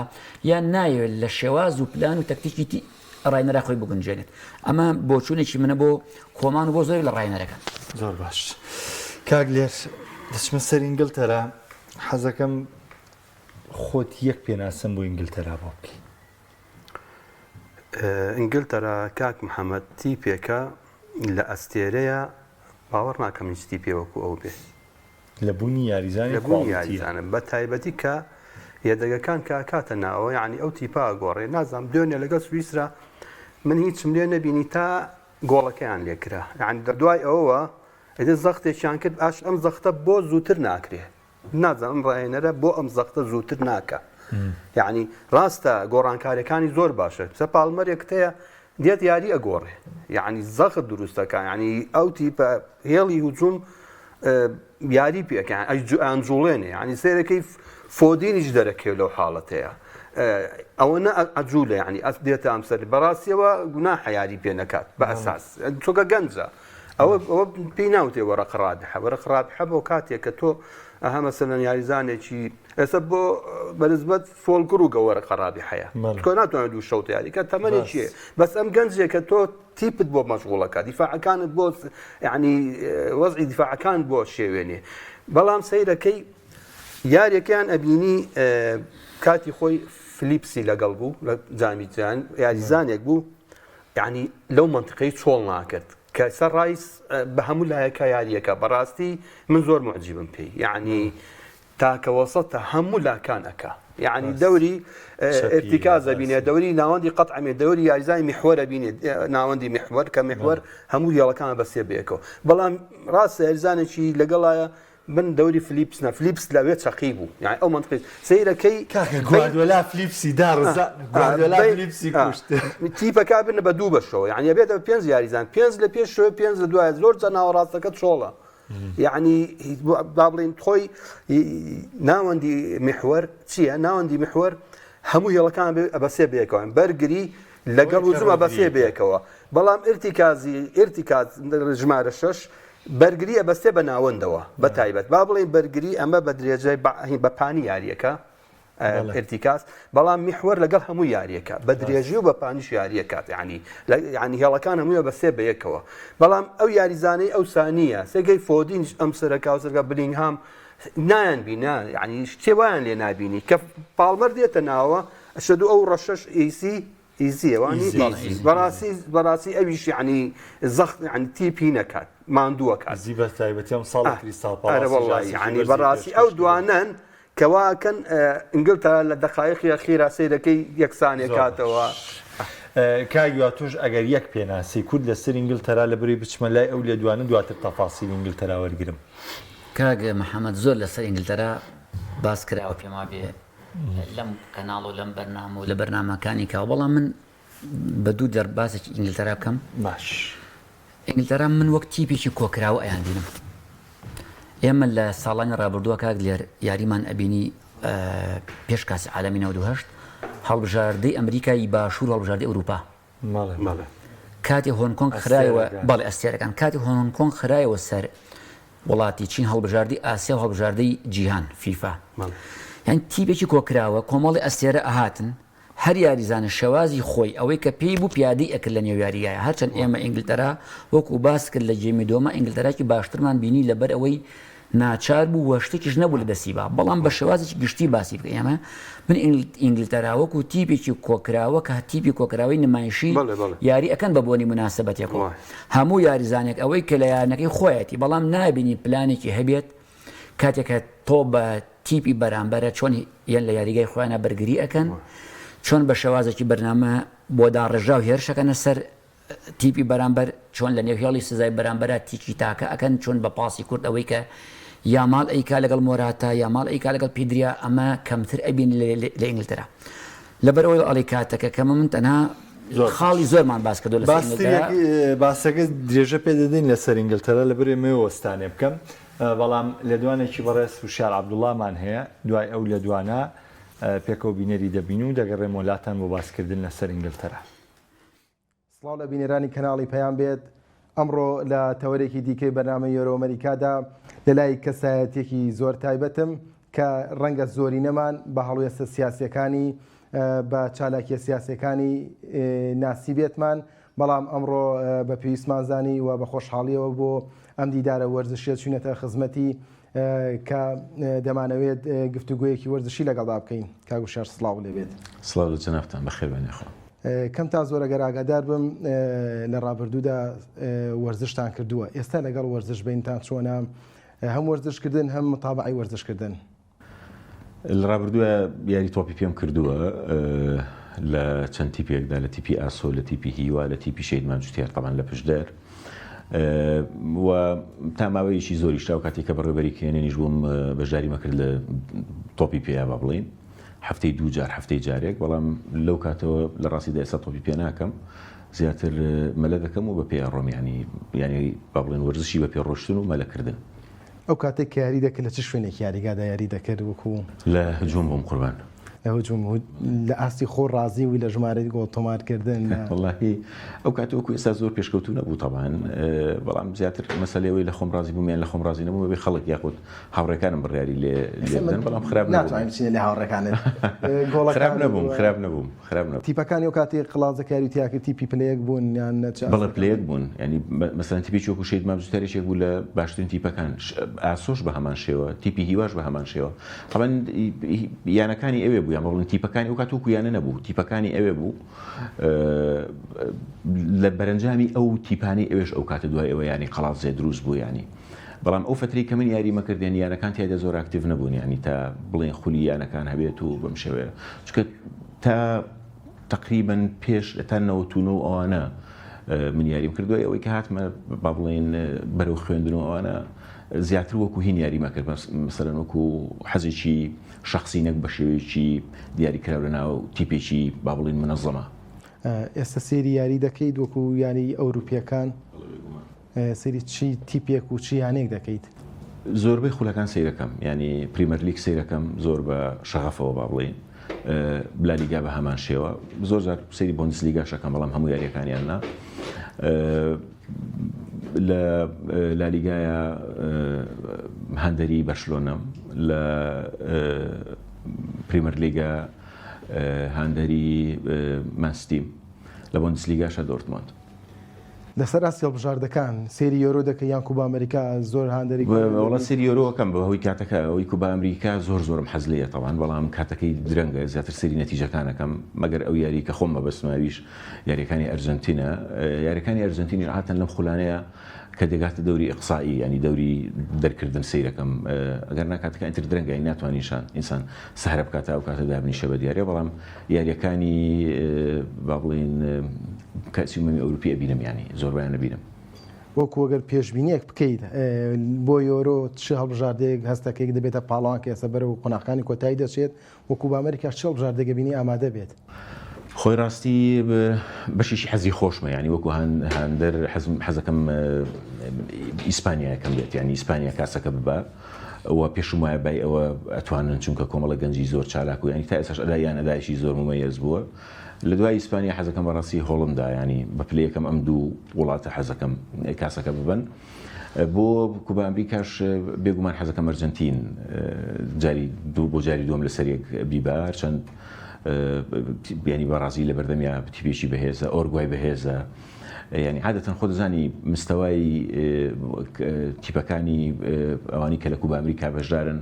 یان نایەوێت لە شێواز و پلان و تەکتیکی ڕاهێنەرا خۆی بگونجێنێت ئەمە بۆچوونێکی منە بۆ کۆمان و بۆ زۆرێک لە ڕاهێنەرەکان زۆر باش کاک لێر دەچمە سەر ئینگلتەرا حەزەکەم خۆت یەک پێناسەم بۆ ئینگلتەرا بۆ بکەی. ئینگلتەرا کاک محەمەد تیپێکە لە ئەستێرەیە باوەڕ ناکەم هیچ تیپێ وەکو ئەو بێ. لە بوونی یاریزانی لە بوونی یاریزانە بە تایبەتی کە یەدەگەکان کە ئەکاتە ناوە یعنی ئەو تیپە ئەگۆڕێ نازانم دوێنێ لەگەڵ سویسرا من هیچم لێ نەبینی تا گۆڵەکەیان لێکرا یعنی لە دوای ئەوەوە ئیتر زەختێکیان کرد ئاش ئەم زەختە بۆ زووتر ناکرێ نازانم ئەم ڕاهێنەرە بۆ ئەم زەختە زووتر ناکا یعنی ڕاستە گۆڕانکاریەکانی زۆر باشە سە پاڵمەرێک تەیە دێت یاری ئەگۆڕێ یعنی زەخت دروستەکە یعنی ئەو تیپە هێڵی هجوم یاری پێکان ئەیان جوڵێنێ یعنی سێرەکەی فۆدینیش دەرەکەوێت لەو حاڵەتەیە. ئەوەنە عەجولە یعنی ئەس دێتە ئەم سەر بەڕاستیەوە گوناحە یاری پێ نەکات بە ئەساس چۆکە گەنجە ئەوە ئەوە پێی ناوتێ وەرەق ڕابحە وەرەق ڕابحە بۆ کاتێک کە تۆ ئەها مەسەلەن یاریزانێکی ئێستا بۆ بەنسبەت فۆلکڕوگە وەرەقە ڕابحەیە تۆ ناتوانێت دوو شەوت یاری کە تەمەنی چیە بەس ئەم گەنجێک کە تۆ تیپت بۆ مەشغوڵەکە دیفاعەکانت بۆ یعنی وەزعی دیفاعەکان بۆ شێوێنێ بەڵام سەیرەکەی یاریەکەیان ئەبینی کاتی خۆی فلیپسی لەگەڵ بوو لە جامی جیهان یاریزانێک بوو یعنی لەو منطقەی چۆڵ ناکرد کە سەر ڕایس بە هەموو لایەکە یاریەکە بەڕاستی من زۆر معجیبم پێی یعنی تاکە وەسەتە هەموو لاکان ئەکا یعنی دەوری ارتکاز ئەبینێ دەوری ناوەندی قەتعەمێ دەوری یاریزانی میحوەر ئەبینێ ناوەندی میحوەر کە میحوەر هەموو هێڵەکان بەسێ بەیەکەوە بەڵام ڕاستە یاریزانێکی لەگەڵایە من دەوری فلیپس نە فلیپس لەوێ چەقی بوو یعنی ئەو منطقی سەیرەکەی کاکە گواردیۆلا فلیپسی دا ڕزا گواردیۆلا فلیپسی کوشت تیپەکە بنە بە دوو بەشەوە یعنی ئەبێتە پێنج یاریزان پێنج لە پێشەوە پێنج لە دوایە زۆر جار ناوەڕاستەکە چۆڵە یعنی با بڵێین خۆی ناوەندی میحوەر چییە ناوەندی میحوەر هەموو هێڵەکان بەسێ بەیەکەوە بەرگری لەگەڵ وزمە بەسێ بەیەکەوە بەڵام ئرتیکازی ئرتیکاز ژمارە شەش بەرگری ئەبەستێ بە ناوەندەوە بە تایبەت با بڵێین بەرگری ئەمە بە درێژای بە پانی یاریەکە ئرتیکاز بەڵام میحوەر لەگەڵ هەموو یاریەکە بە درێژی و بە پانیش یاریەکات ینی ینی هێڵەکان هەمووی بە سێ بە یەکەوە بەڵام ئەو یاریزانەی ئەو سانیە سێگەی فۆدینش ئەم سەرەکا و سەرگا بلینگهام نایان بینا ینی شتێ وایان لێ نابینی کە پاڵمەر دێتە ناوە شەدو ئەو ڕەشەش ئیسی ئیزیە وانی ئیزی بەڕاستی بەڕاستی ئەویش یعنی زەخت یعنی تیپی نەکات ماندووە کات ئیزی بە تایبەتی ئەم ساڵ کریستاڵ ئەرە وەڵڵا یعنی بەڕاستی ئەو دوانەن کەواکەن ئینگلتەرا لە دەقایقی ئەخیرا سەیرەکەی یەکسانێ کاتەوە. کاک هیوا تۆش ئەگەر یەک پێناسەی کورت لەسەر ئینگلتەرا لەبری بچمە لای ئەو لێدوانە دواتر تەفاسیلی ئینگلتەرا وەرگرم. کاک محەمەد زۆر لەسەر ئینگلتەرا باس کراوە پێم وابێ لەم کەناڵ و لەم بەرنامە و لە بەرنامەکانی کاوە بەڵام من بە دوو دەر باسێکی ئینگلتەرا بکەم باش ئینگلتەرا من وەک تیپێکی کۆکراوە ئەیان بینم ئێمە لە ساڵانی ڕابردووە کاک لێر یاریمان ئەبینی پێش کاسی عالەمی 98 هەڵبژاردەی ئەمریکای باشوور هەڵبژاردەی ئەوروپا کاتی هۆنگ کۆنگ خرایەوە بەڵێ ئەستێرەکان کاتی هۆنگ کۆنگ خرایەوە سەر وڵاتی چین هەڵبژاردی ئاسیا و هەڵبژاردەی جیهان فیفا یان تیپێکی کۆکراوە کۆمەڵی ئەستێرە ئەهاتن هەر یاریزانە شێوازی خۆی ئەوەی کە پێی بوو پیادەی ئەکرد لە نێو یاریگایە هەرچەند ئێمە ئینگلتەرا وەکو باس کرد لە گێمی دۆمە ئینگلتەراکی باشترمان بینی لەبەر ئەوەی ناچار بوو و شتێکیش نەبوو لە دەستی با بەڵام بە شێوازێکی گشتی باسی بکەین ئێمە من ئینگلتەرا وەکو تیپێکی کۆکراوە کە تیپی کۆکراوەی نمایشی یاری ئەکەن بە بۆنی مناسبەتێکەوە هەموو یاریزانێک ئەوەی کە لە یانەکەی خۆیەتی بەڵام نابینی پلانێکی هەبێت کاتێک کە تۆ بە تیپی بەرامبەرە چۆن یان لە یاریگای خۆیانە بەرگری ئەکەن چۆن بە شێوازێکی بەرنامە بۆ داڕێژراو هێرشەکەنە سەر تیپی بەرامبەر چۆن لە نێو هێڵی سزای بەرامبەرا تیکی تاکە ئەکەن چۆن بە پاسی کورت ئەوەی کە یامال ئەیکا لەگەڵ مۆراتا یامال ئەیکا لەگەڵ پیدریا ئەمە کەمتر ئەبین لە ئینگلتەرا لەبەر ئەوەی ئەڵی کاتەکە کەمە من تەنها خاڵی زۆرمان باس کردو لە باسەکە درێژە پێ دەدەین لەسەر ئینگلتەرا لەبەر ئێمە وەستانێ بکەم بەڵام لێدوانێکی بەڕێز وشار عەبدوڵامان هەیە دوای ئەو لێدوانە پێکەوە بینەری دەبین و دەگەڕێمەوە لاتان بۆ باسکردن لەسەر ئینگلتەرا. سڵاو لە بینەرانی کەناڵی پەیام بێت، ئەمڕۆ لە تەوەرێکی دیکەی بەرنامەی یۆرۆ ئەمەریکادا لەلای کەسایەتیەکی زۆر تایبەتم کە ڕەنگە زۆرینەمان بە هەڵوێستە سیاسیەکانی بە چالاکیە سیاسیەکانی ناسیبێتمان بەڵام ئەمڕۆ بە پێویستمان زانی و بە خۆشحاڵیەوە بۆ ئەم دیدارە وەرزشیە چوینەتە خزمەتی کە دەمانەوێت گفتوگۆیەکی وەرزشی لەگەڵدا بکەین. کاک وشیار سڵاو لێبێت. سڵاو لە جەنابتان، بەخێر بێن یاخوا. کەم تا زۆر ئەگەر ئاگادار بم لە ڕابردوودا وەرزشتان کردووە، ئێستا لەگەڵ وەرزش بینتان چۆنە؟ هەم وەرزشکردن هەم متابەعەی وەرزشکردن؟ لە ڕابردووە یاری تۆپی پێم کردووە لە چەند تیپێکدا لە تیپی ئاسۆ لە تیپی هیوا لە تیپی شەهید مام جوتیار تەبعەن لە پشدەر و تا ماوەیەکی زۆریش تا کاتێک کە بەڕێوەبەری کێنێنیش بووم بەشداریمە کرد لە تۆپی پێ با بڵین هەفتەی دوو جار هەفتەی جارێک بەڵام لەو کاتەوە لە ڕاستیدا ئێستا تۆپی پێ ناکەم زیاتر مەلە دەکەم و بە پێ ئەڕۆم ینی ینی با بڵێن وەرزشی بە پێ ڕۆشتن و مەلەکردن. ئەو کاتەی کە یاری دەکرد لە چ شوێنێکی یاریگادا یاری دەکرد وەکو؟ لە هجوم بووم قوربان. لە هجوم لە ئاستی خۆ ڕازی بووی لە ژمارەی گۆڵ تۆمارکردن؟ وەڵاهی ئەو کاتە وەکو ئێستا زۆر پێشکەوتوو نەبوو تەبعەن، بەڵام زیاتر مەسەلەی ئەوەی لە خۆم ڕازی بووم یان لە خۆم ڕازی نەبووم بەبێ خەڵک یاخود هاوڕێکانم بڕیاری لێ لێ بدەن، بەڵام خراپ نەبووم. ناتوانین بچینە لای هاوڕێکانت. خراپ نەبووم، خراپ نەبووم، خراپ نەبووم. تیپەکانی ئەو کاتەی قەڵادزە کاری تیا کرد تیپی پلە یەک بوون یان چ ئاستەکان؟ بەڵێ پلە یەک بوون، یانی مەسەلەن تیپێکی وەکو شەهید مام جوتیار یەکێک بوو لە باشترین تیپەکان، ئاسۆش بە هەمان شێوە، تیپی هیواش بە هەمان شێوە. تەبعەن یانەکانی ئەوێ بوو یان بڵێن تیپەکانی ئەو کات وەکو یانە نەبوو تیپەکانی ئەوێ بوو لە بەرەنجامی ئەو تیپانی ئەوێش ئەو کاتە دوای ئەوە ینی قەڵادزێ دروست بوو ینی بەڵام ئەو فتری کە من یاری مەکردێن یانەکان تیادا زۆر active نەبوون ینی تا بڵێن خولی یانەکان هەبێت و بەم شێوەیە چونکە تا تقریبا پێش تا 99 ئەوانە من یاریم کردووە ئەوەی کە هاتمە با بڵێن بەرەو خوێندن و ئەوانە زیاتر وەکو هین یاریمە کرد مەسەلەن وەکو حەزێکی شەخسی نەک بە شێوەیەکی دیاریکراو لە ناو تیپێکی با بڵێین منەزەمە. ئێستا سەیری یاری دەکەیت وەکو یاری ئەوروپیەکان؟ سەیری چی تیپێک و چی یانەیەک دەکەیت؟ زۆربەی خولەکان سەیرەکەم یانی پریمەرلیگ سەیرەکەم زۆر بە شەغەفەوە با بڵێین لالیگا بە هەمان شێوە زۆر جار سەیری بۆندسلیگاش ئەکەم بەڵام هەموو یاریەکانیان نا. لە لالیگایە هاندەری بەرشلۆنەم لە پریمەرلیگا هاندەری مانسیتیم لە بۆندسلیگاشە دۆرتمۆند. لەسەر ئاستی هەڵبژاردەکان سەیری یۆرۆ دەکەی یان کوبا ئەمریکا زۆر هاندەری وەڵا سەیری یۆرۆ ئەکەم بە هۆی کاتەکە ئەوەی کوبا ئەمریکا زۆر زۆرم حەز لێیە تەبعەن بەڵام کاتەکەی درەنگە زیاتر سەیری نەتیجەکان ئەکەم مەگەر ئەو یاری کە خۆم مەبەستمە ئەویش یاریەکانی ئەرجەنتینە یاریەکانی ئەرجەنتینیش عادەتەن لەم خولانەیە کە دەگاتە دەوری ئیقسائی ینی دەوری دەرکردن سەیرەکەم ئەگەر نا کاتەکە ئیتر درەنگە ینی ناتوانین شان ئینسان سەهرە بکات تا ئەو کاتە دابنیشە بە دیارە بەڵام یاریەکانی با بڵێین کاسی ئومەمی ئەوروپی ئەبینم ینی زۆربیان ئەبینم. وەکو ئەگەر پێشبینیەک بکەیت بۆ یۆرۆ چ هەڵبژاردەیەک هەست دەکەیت دەبێتە پاڵەوان کە ئێستا بەرەو قۆناغەکانی کۆتایی دەچێت و کوبا ئەمریکاش چ هەڵبژاردەیەک ئەبینی ئامادە بێت؟ خۆی ڕاستی بەشێکی حەزی خۆشمە یانی وەکو هاندەر حەزم حەزەکەم ئیسپانیا یەکەم بێت یانی ئیسپانیا کاسەکە ببا و پێشم وایە بای ئەوە ئەتوانن چونکە کۆمەڵە گەنجی زۆر چالاک و ینی تا ئێستاش ئەدایان ئەدایشی زۆر ممەیەز بووە لە دوای ئیسپانیا حەزەکەم بەڕاستی هۆڵندا ینی بە پلەی یەکەم ئەم دوو وڵاتە حەزەکەم کاسەکە ببەن. بۆ کوبا ئەمریکاش بێگومان حەزەکەم ئەرجەنتین جاری دوو بۆ جاری دووەم لەسەر یەک بیبا هەرچەند ینی بەڕازی لە بەردەمیا تیپێکی بەهێزە ئۆرگوای بەهێزە ینی عادەتەن خۆ دەزانی مستەوای تیپەکانی ئەوانی کە لە کوبا ئەمریکا بەشدارن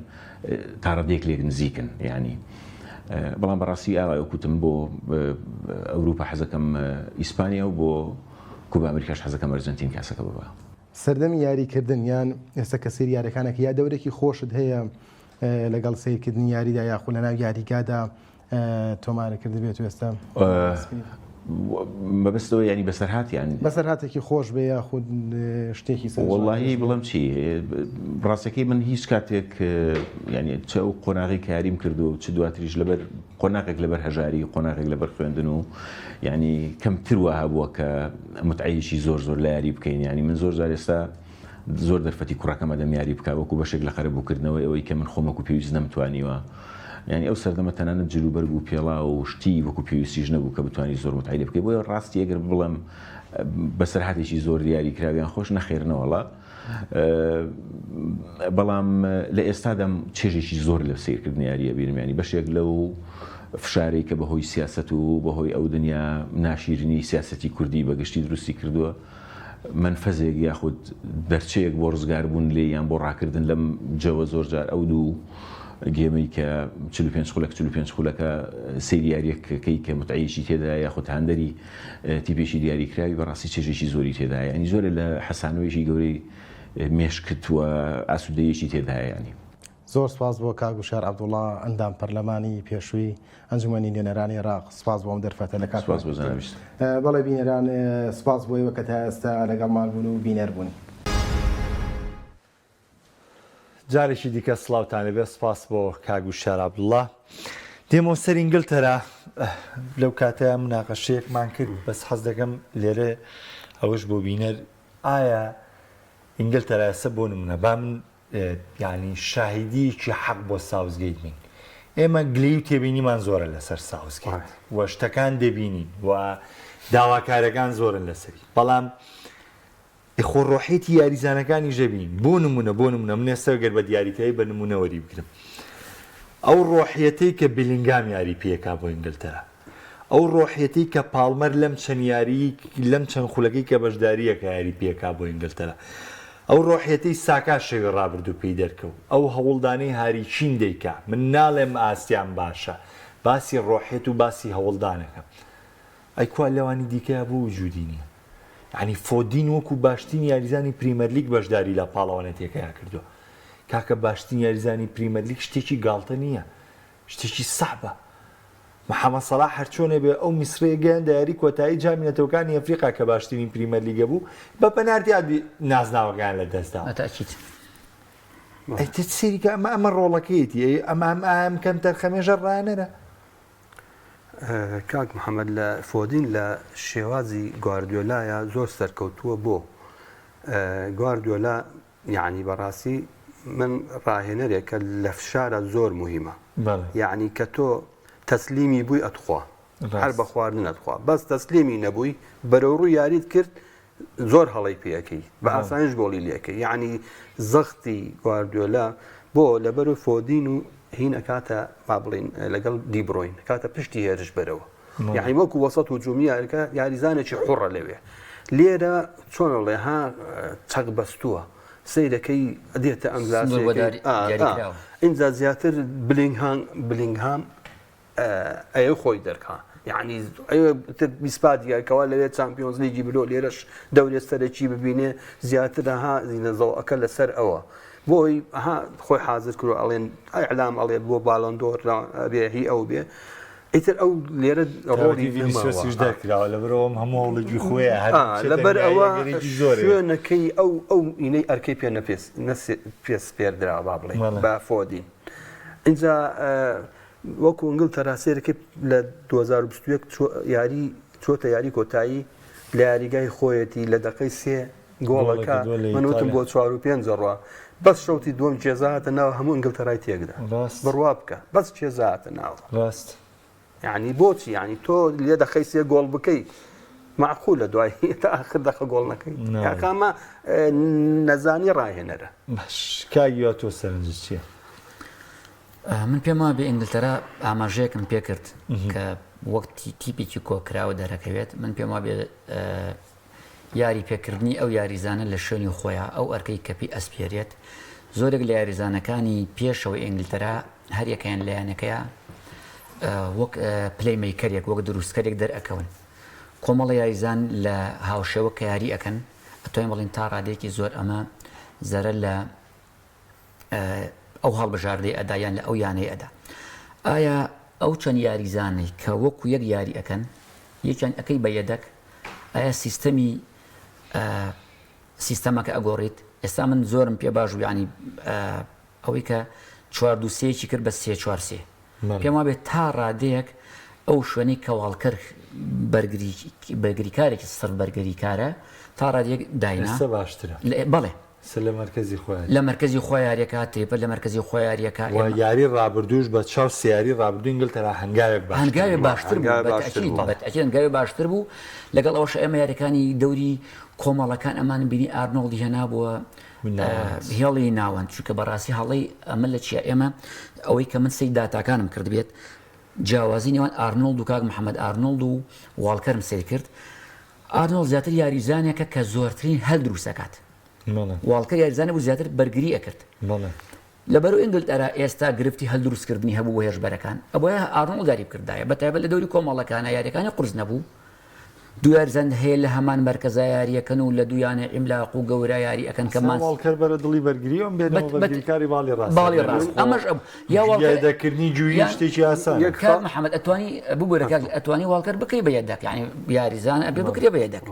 تاڕادەیەک لێک نزیکن ینی بەڵام بەڕاستی ئاوا وەکوتم بۆ ئەوروپا حەزەکەم ئیسپانیا و بۆ کوبا ئەمریکاش حەزەکەم ئەرجەنتین کاسەکە ببا. سەردەمی یاری کردن یان ئێستا کە سەیری یاریەکان ئەکەی یا دەورێکی خۆشت هەیە لەگەڵ سەیرکردنی یاریدا یاخود لەناو یاریگادا تۆمارە کردبێت و ئێستا مەبەستەوە ینی بەسەرهات یان بەسەرهاتێکی خۆش بێ یاخود شتێکی سەر وەڵاهی بڵێم چی ڕاستەکەی من هیچ کاتێک ینی چ ئەو قۆناغی کاریم کردو چ دواتریش لەبەر قۆناغێک لەبەر هەژاری، قۆناغێک لەبەر خوێندن و یانی کەمتر وا هەبووە کە متعەیەکی زۆر زۆر لە یاری بکەین یانی من زۆر جار ئێستا زۆر دەرفەتی کوڕەکەم ئەدەم یاری بکا وەکو بەشێک لە قەرەبووکردنەوەی ئەوەی کە من خۆم وەکو پێویست نەمتوانیوە یانی ئەو سەردەمە تەنانەت جلوبەرگ و پێڵاو و شتی وەکو پێویستیش نەبوو کە بتوانی زۆر متعەی لێ بکەی بۆیە ڕاستی ئەگەر بڵێم بەسەرهاتێکی زۆر دیاری کراویان خۆش نەخێر نەوەڵا بەڵام لە ئێستادا چێژێکی زۆر لە سەیرکردنی یارییە بینم ینی بەشێک لەو فشارەی کە بەهۆی سیاست و بەهۆی ئەو دنیا ناشیرنی سیاستی کوردی بەگشتی دروستی کردووە منفەزێک یاخود دەرچەیەک بۆ ڕزگاربوون لێ یان بۆ ڕاکردن لەم جەوە زۆر جار ئەو دوو گێمەی کە 45 خولەک 45 خولەکە سەیری یاریەکەکەی کە متعەیەکی تێدا یاخود هاندەری تیپێکی دیاریکراوی بەڕاستی چێژێکی زۆری تێدایە یانی زۆرێ لە حەسانەوەیەکی گەورەی مێشکت و ئاسوودەیەکی تێدایە یانی. زۆر سوپاس بۆ کاک وشیار عەبدوڵا ئەندام پەرلەمانی پێشووی ئەنجومەنی نوێنەرانی عێراق سوپاس بۆ ئەم دەرفەتە لە کاتمان سوپاس بۆ جەنابیشت. بەڵێ بینەران سوپاس بۆ ئێوە کە تا ئێستا لەگەڵمان بوون و بینەر بوون. جارێکی دیکە سڵاوتان لێبێ سپاس بۆ کاک وشیار عەبدوڵا دێمەوە سەر ئینگلتەرا لەو کاتەیە مناقەشەیەکمان کرد بەس حەز دەکەم لێرە ئەوەش بۆ بینەر ئایا ئینگلتەرا ئێستا بۆ نمونە با من یعنی شاهیدیەکی حەق بۆ ساوزگەیت بین. ئێمە گلەیی و تێبینیمان زۆرە لەسەر ساوسگەیت و شتەکان دەبینین و داواکارەکان زۆرن لەسەری بەڵام خۆ ڕۆحیەتی یاریزانەکانیش دەبینین بۆ نمونە بۆ نمونە من ئێستا گەر بە دیاریکراوی بە نمونە وەری بگرم ئەو ڕۆحیەتەی کە بیلینگام یاری پێکا بۆ ئینگلتەرا ئەو ڕۆحیەتەی کە پاڵمەر لەم چەند یاریی لەم چەند خولەکەی کە بەشدارییەکە یاری پێکا بۆ ئینگلتەرا ئەو ڕۆحیەتەی ساکا شەوی ڕابردوو پێی دەرکەوت ئەو هەوڵدانەی هاری کین دەیکا من ناڵێم ئاستیان باشە باسی ڕۆحیەت و باسی هەوڵدانەکەم ئەی کوا لەوانی دیکەیا بۆ وجودی نیە یانی فۆدین وەکو باشترین یاریزانی پریمەرلیگ بەشداری لە پاڵەوانێتیەکەیا کردووە کاکە باشترین یاریزانی پریمەرلیگ شتێکی گاڵتە نییە شتێکی سەعبە محەمەد سەڵاح هەرچۆنێ بێ ئەو میسرەیە گەیاندە یاری کۆتایی جامی نەتەوەکانی ئەفریقا کە باشترین پریمەرلیگە بوو بە پەنارتی ئادی نازناوەکەیان لە دەستدا بەتەئکید. ئەی تە سەیری کە ئەمە ئەمە ڕۆڵەکەیەتی ئەی ئەمە ئەم ئایم کەم تەرخەمێژە ڕانەرە. کاک محەممەد لە فۆدین لە شێوازی گواردیۆلایە زۆر سەرکەوتووە بۆ گواردیۆلا یەعنی بەڕاستی من ڕاهێنەرێکە لە فشارە زۆر موهیمە یەعنی کە تۆ تەسلیمی بووی ئەتخوا هەر بە خواردن ئەتخوا بەس تەسلیمی نەبووی بەرەو ڕوو یاریت کرد زۆر هەڵەی پێەکەی بە ئاسانیش گۆڵی لەکەی یعنی زەختی گواردیۆلا بۆ لەبەر و فۆدین و هین ئەکاتە با بڵین لەگەڵ دیبرۆین کاتە پشتی هێرش بەرەوە یعنی وەکو وەسەت و جومیارکە یاریزانێکی حوڕە لەوێ لێرە چۆن ئەڵێ ها چەق بەستووە سەیرەکەی دێتە ئەم ئینجا زیاتر بلینگهام بلینگهام ئەیە خۆی دەرکا یعنی تر بیسپات کەوا لەوێ چمپیۆنز لیگی برۆ لێرەش دەورێ سەرەکی ببینێ زیاتر ها زینەزەوەکە لەسەر ئەوە بۆی ها خۆی حاضر کرو ئەڵێن ئەعلام ئەڵێ بۆ بالۆندۆر بێ هی ئەو بێ ئیتر ئەو لێرە ڕۆڵی ڤینیسیۆسیش دەرکراوە لەبەرئەوە ئەم هەموو هەوڵێکی خۆیە هەر بچێتە لەبەر ئەوە یاریگەرێکی زۆرێ. شوێنەکەی ئەو ئەو ئینەی ئەرکەی پێ نەپێس پێ سپێردراوە با بڵێین بەڵێ. بە فۆدین ئینجا وەکو ئینگلتەرا سەیرەکەی لە 2021 چۆ یاری چۆتە یاری کۆتایی لە یاریگای خۆیەتی لە دەقەی سێ گۆڵەکە گۆڵێکی دووە لە من وتم ئیتالیا. بۆ چوار و پێنج ئەڕوا بەس شەوتی دووەم کێزا هاتە ناو هەموو ئینگلتەرای تێکدا ڕاست. بڕوا بکە بەس کێزا هاتە ناوە ڕاست. یعنی بۆچی یعنی تۆ لێ دەخەی سێ گۆڵ بکەی معقولە دوای تا ئاخر دەخە گۆڵ نەکەی نا. یاکامە نەزانی ڕاهێنەرە باش کاک هیوا تۆ سەرنجت چییە؟ من پێم وابێ ئینگلتەرا ئاماژەیەکم پێکرد کە وەک تیپێکی کۆکراوە دەرەکەوێت من پێم وابێ یاری پێکردنی ئەو یاریزانە لە شوێنی خۆیا ئەو ئەرکەی کە پێی ئەسپێرێت، زۆرێک لە یاریزانەکانی پێشەوەی ئینگلتەرا هەریەکەیان لە یانەکەیا وەک پلەی مەیکەرێک وەک دروستکەرێک دەرئەکەون. کۆمەڵە یاریزان لە هاوشێوە کە یاری ئەکەن ئەتوانین بڵێین تا ڕادەیەکی زۆر ئەمە زەرەر لە ئەو هەڵبژاردەی ئەدا یان لە ئەو یانەی ئەدا. ئایا ئەو چەند یاریزانەی کە وەکو یەک یاری ئەکەن یەکیان ئەکەی بە یەدەک ئایا سیستەمی سیستەمەکە ئەگۆڕیت ئێستا من زۆرم پێ باش و ینی ئەوەی کە چوار دوو سێکی کرد بە سێ چوار سێ پێم وابێت تا ڕادەیەک ئەو شوێنەی کە واڵکەر بەرگری بەرگریکارێکی سڕ بەرگریکارە تا ڕادەیەک داینا باشترە بەڵێ سە لە مەرکەزی خۆیان. لە مەرکەزی خۆی یاریەکا تریپەر لە مەرکەزی خۆی یاریەکا وە ئێمە. یاری ڕابردووش بە چاو سێ یاری ڕابردوو ئینگلتەرا هەنگاوێک باشتر هەنگاوێ بوو. باشتر بوو هەنگاوێ بە باشتر تەئکید بوو. بە تەئکید هەنگاوێ باشتر بوو لەگەڵ ئەوەش ئێمە یاریەکانی دەوری کۆمەڵەکان ئەمان بینی ئارنۆڵدی هێنابووە ناوەند. هێڵی ناوەند چونکە بەڕاستی هەڵەی ئەمە لە چیە ئێمە ئەوەی کە من سەی داتاکانم کردبێت جیاوازی نێوان ئارنۆڵد و کاک محەممەد ئارنۆڵد و واڵکەرم سەیر کرد ئارنۆڵد زیاتر یاریزانێکە کە زۆرترین هەل دروست ئەکات واڵکەر یاریزانە بوو زیاتر بەرگری ئەکرد لەبەرو ئینگلتەرا ئێستا گرفتی هەل دروستکردنی هەبوو بۆ هێرشبەرەکان ئەبوایە ئارنۆڵد یاری بکردایە بە تایبەت لە دەوری کۆمەڵەکانە یاریەکانی قورس نەبوو دوو یاریزان هەیە لە هەمان مەرکەزا یاریەکەن و لە دوو یانە عیملاق و گەورە یاری ئەکەن کە مان واڵکەر بەرە دڵی بەرگری ئەم بێنەوە بەرگریکاری باڵی ڕاست باڵی ڕاست ئەمەش ئەم یا واڵکەر دەکردنی جووی شتێکی ئاسان کاک محەممەد ئەتوانی ببورە کاک ئەتوانی واڵکەر بکەی بە یەدەک یعنی یاریزان ئەبێ بکرێ بە یەدەک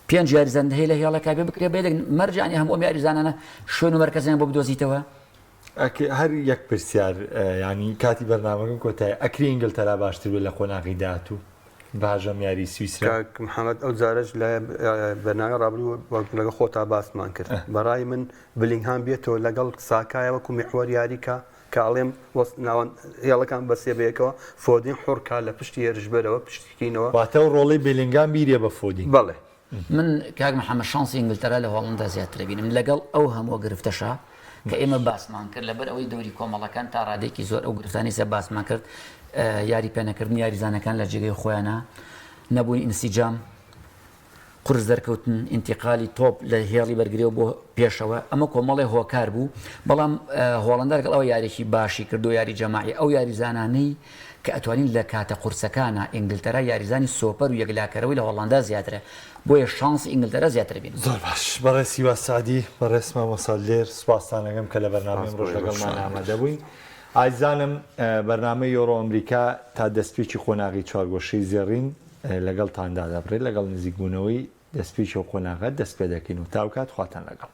پێنج یاریزان هەیە لە هێڵەکە بێ بکرێ بە یەدەک مەرج یعنی هەموو ئەم یاریزانانە شوێن و مەرکەزیان بۆ بدۆزیتەوە هەر یەک پرسیار ینی کاتی بەرنامەکەم کۆتای ئەکری ئینگلتەرا باشتر بێت لە قۆناغی داهاتوو باژەم یاری سویسرا کاک محەممەد ئەو جارەش لە بەرنامەی ڕابردوو وەک لەگەڵ خۆتا باسمان کرد بەڕای من بلینگهام بێتەوە لەگەڵ ساکایە وەکو میحوەر یاریکە. کە ئەڵێم وەست ناوەند هێڵەکان بەسێ بەیەکەوە فۆدین حوڕ کا لە پشتی هێرشبەرەوە پشتی کەینەوە. واتە ئەو ڕۆڵەی بێلینگام بیریە بە فۆدین. بەڵێ. من کاک محمد شانسی ئینگلتەرا لە هۆڵەندا زیاتر ئەبینم لەگەڵ ئەو هەموو گرفتەشا کە ئێمە باسمان کرد لەبەر ئەوەی دەوری کۆمەڵەکان تا ڕادەیەکی زۆر ئەو گرفتانەی سە باسمان کرد یاری پێنەکردن یاریزانەکان لە جێگەی خۆیانە نەبوونی ئینسیجام قورس دەرکەوتن، ئینتیقالی تۆپ لە هێڵی بەرگریەوە بۆ پێشەوە، ئەمە کۆمەڵێ هۆکار بوو، بەڵام هۆڵەندا لەگەڵ ئەوە یاریی باشی کرد و یاری جەماعی ئەو یاریزانانەی کە ئەتوانین لە کاتە قورسەکانا ئینگلتەرا یاریزانی سۆپەر و یەکلاکەرەوەی لە هۆڵەندا زیاترە بۆیە شانسی ئینگلتەرا زیاتر بینم. زۆر باش بەڕێز هیوا سەعدی، بەڕێز مامۆستا دلێر سوپاستان ئەکەم کە لە بەرنامەی ئەمڕۆش لەگەڵمان ئامادە بووین. ئازیزانم بەرنامەی یۆرۆ ئەمریکا تا دەستپێکی قۆناغی چوارگۆشەی زێڕین لەگەڵتان دادەبڕێت، لەگەڵ نزیکبوونەوەی دەستپێکی ئەو قۆناغە دەست پێدەکەین و تاوکات خواتان لەگەڵ.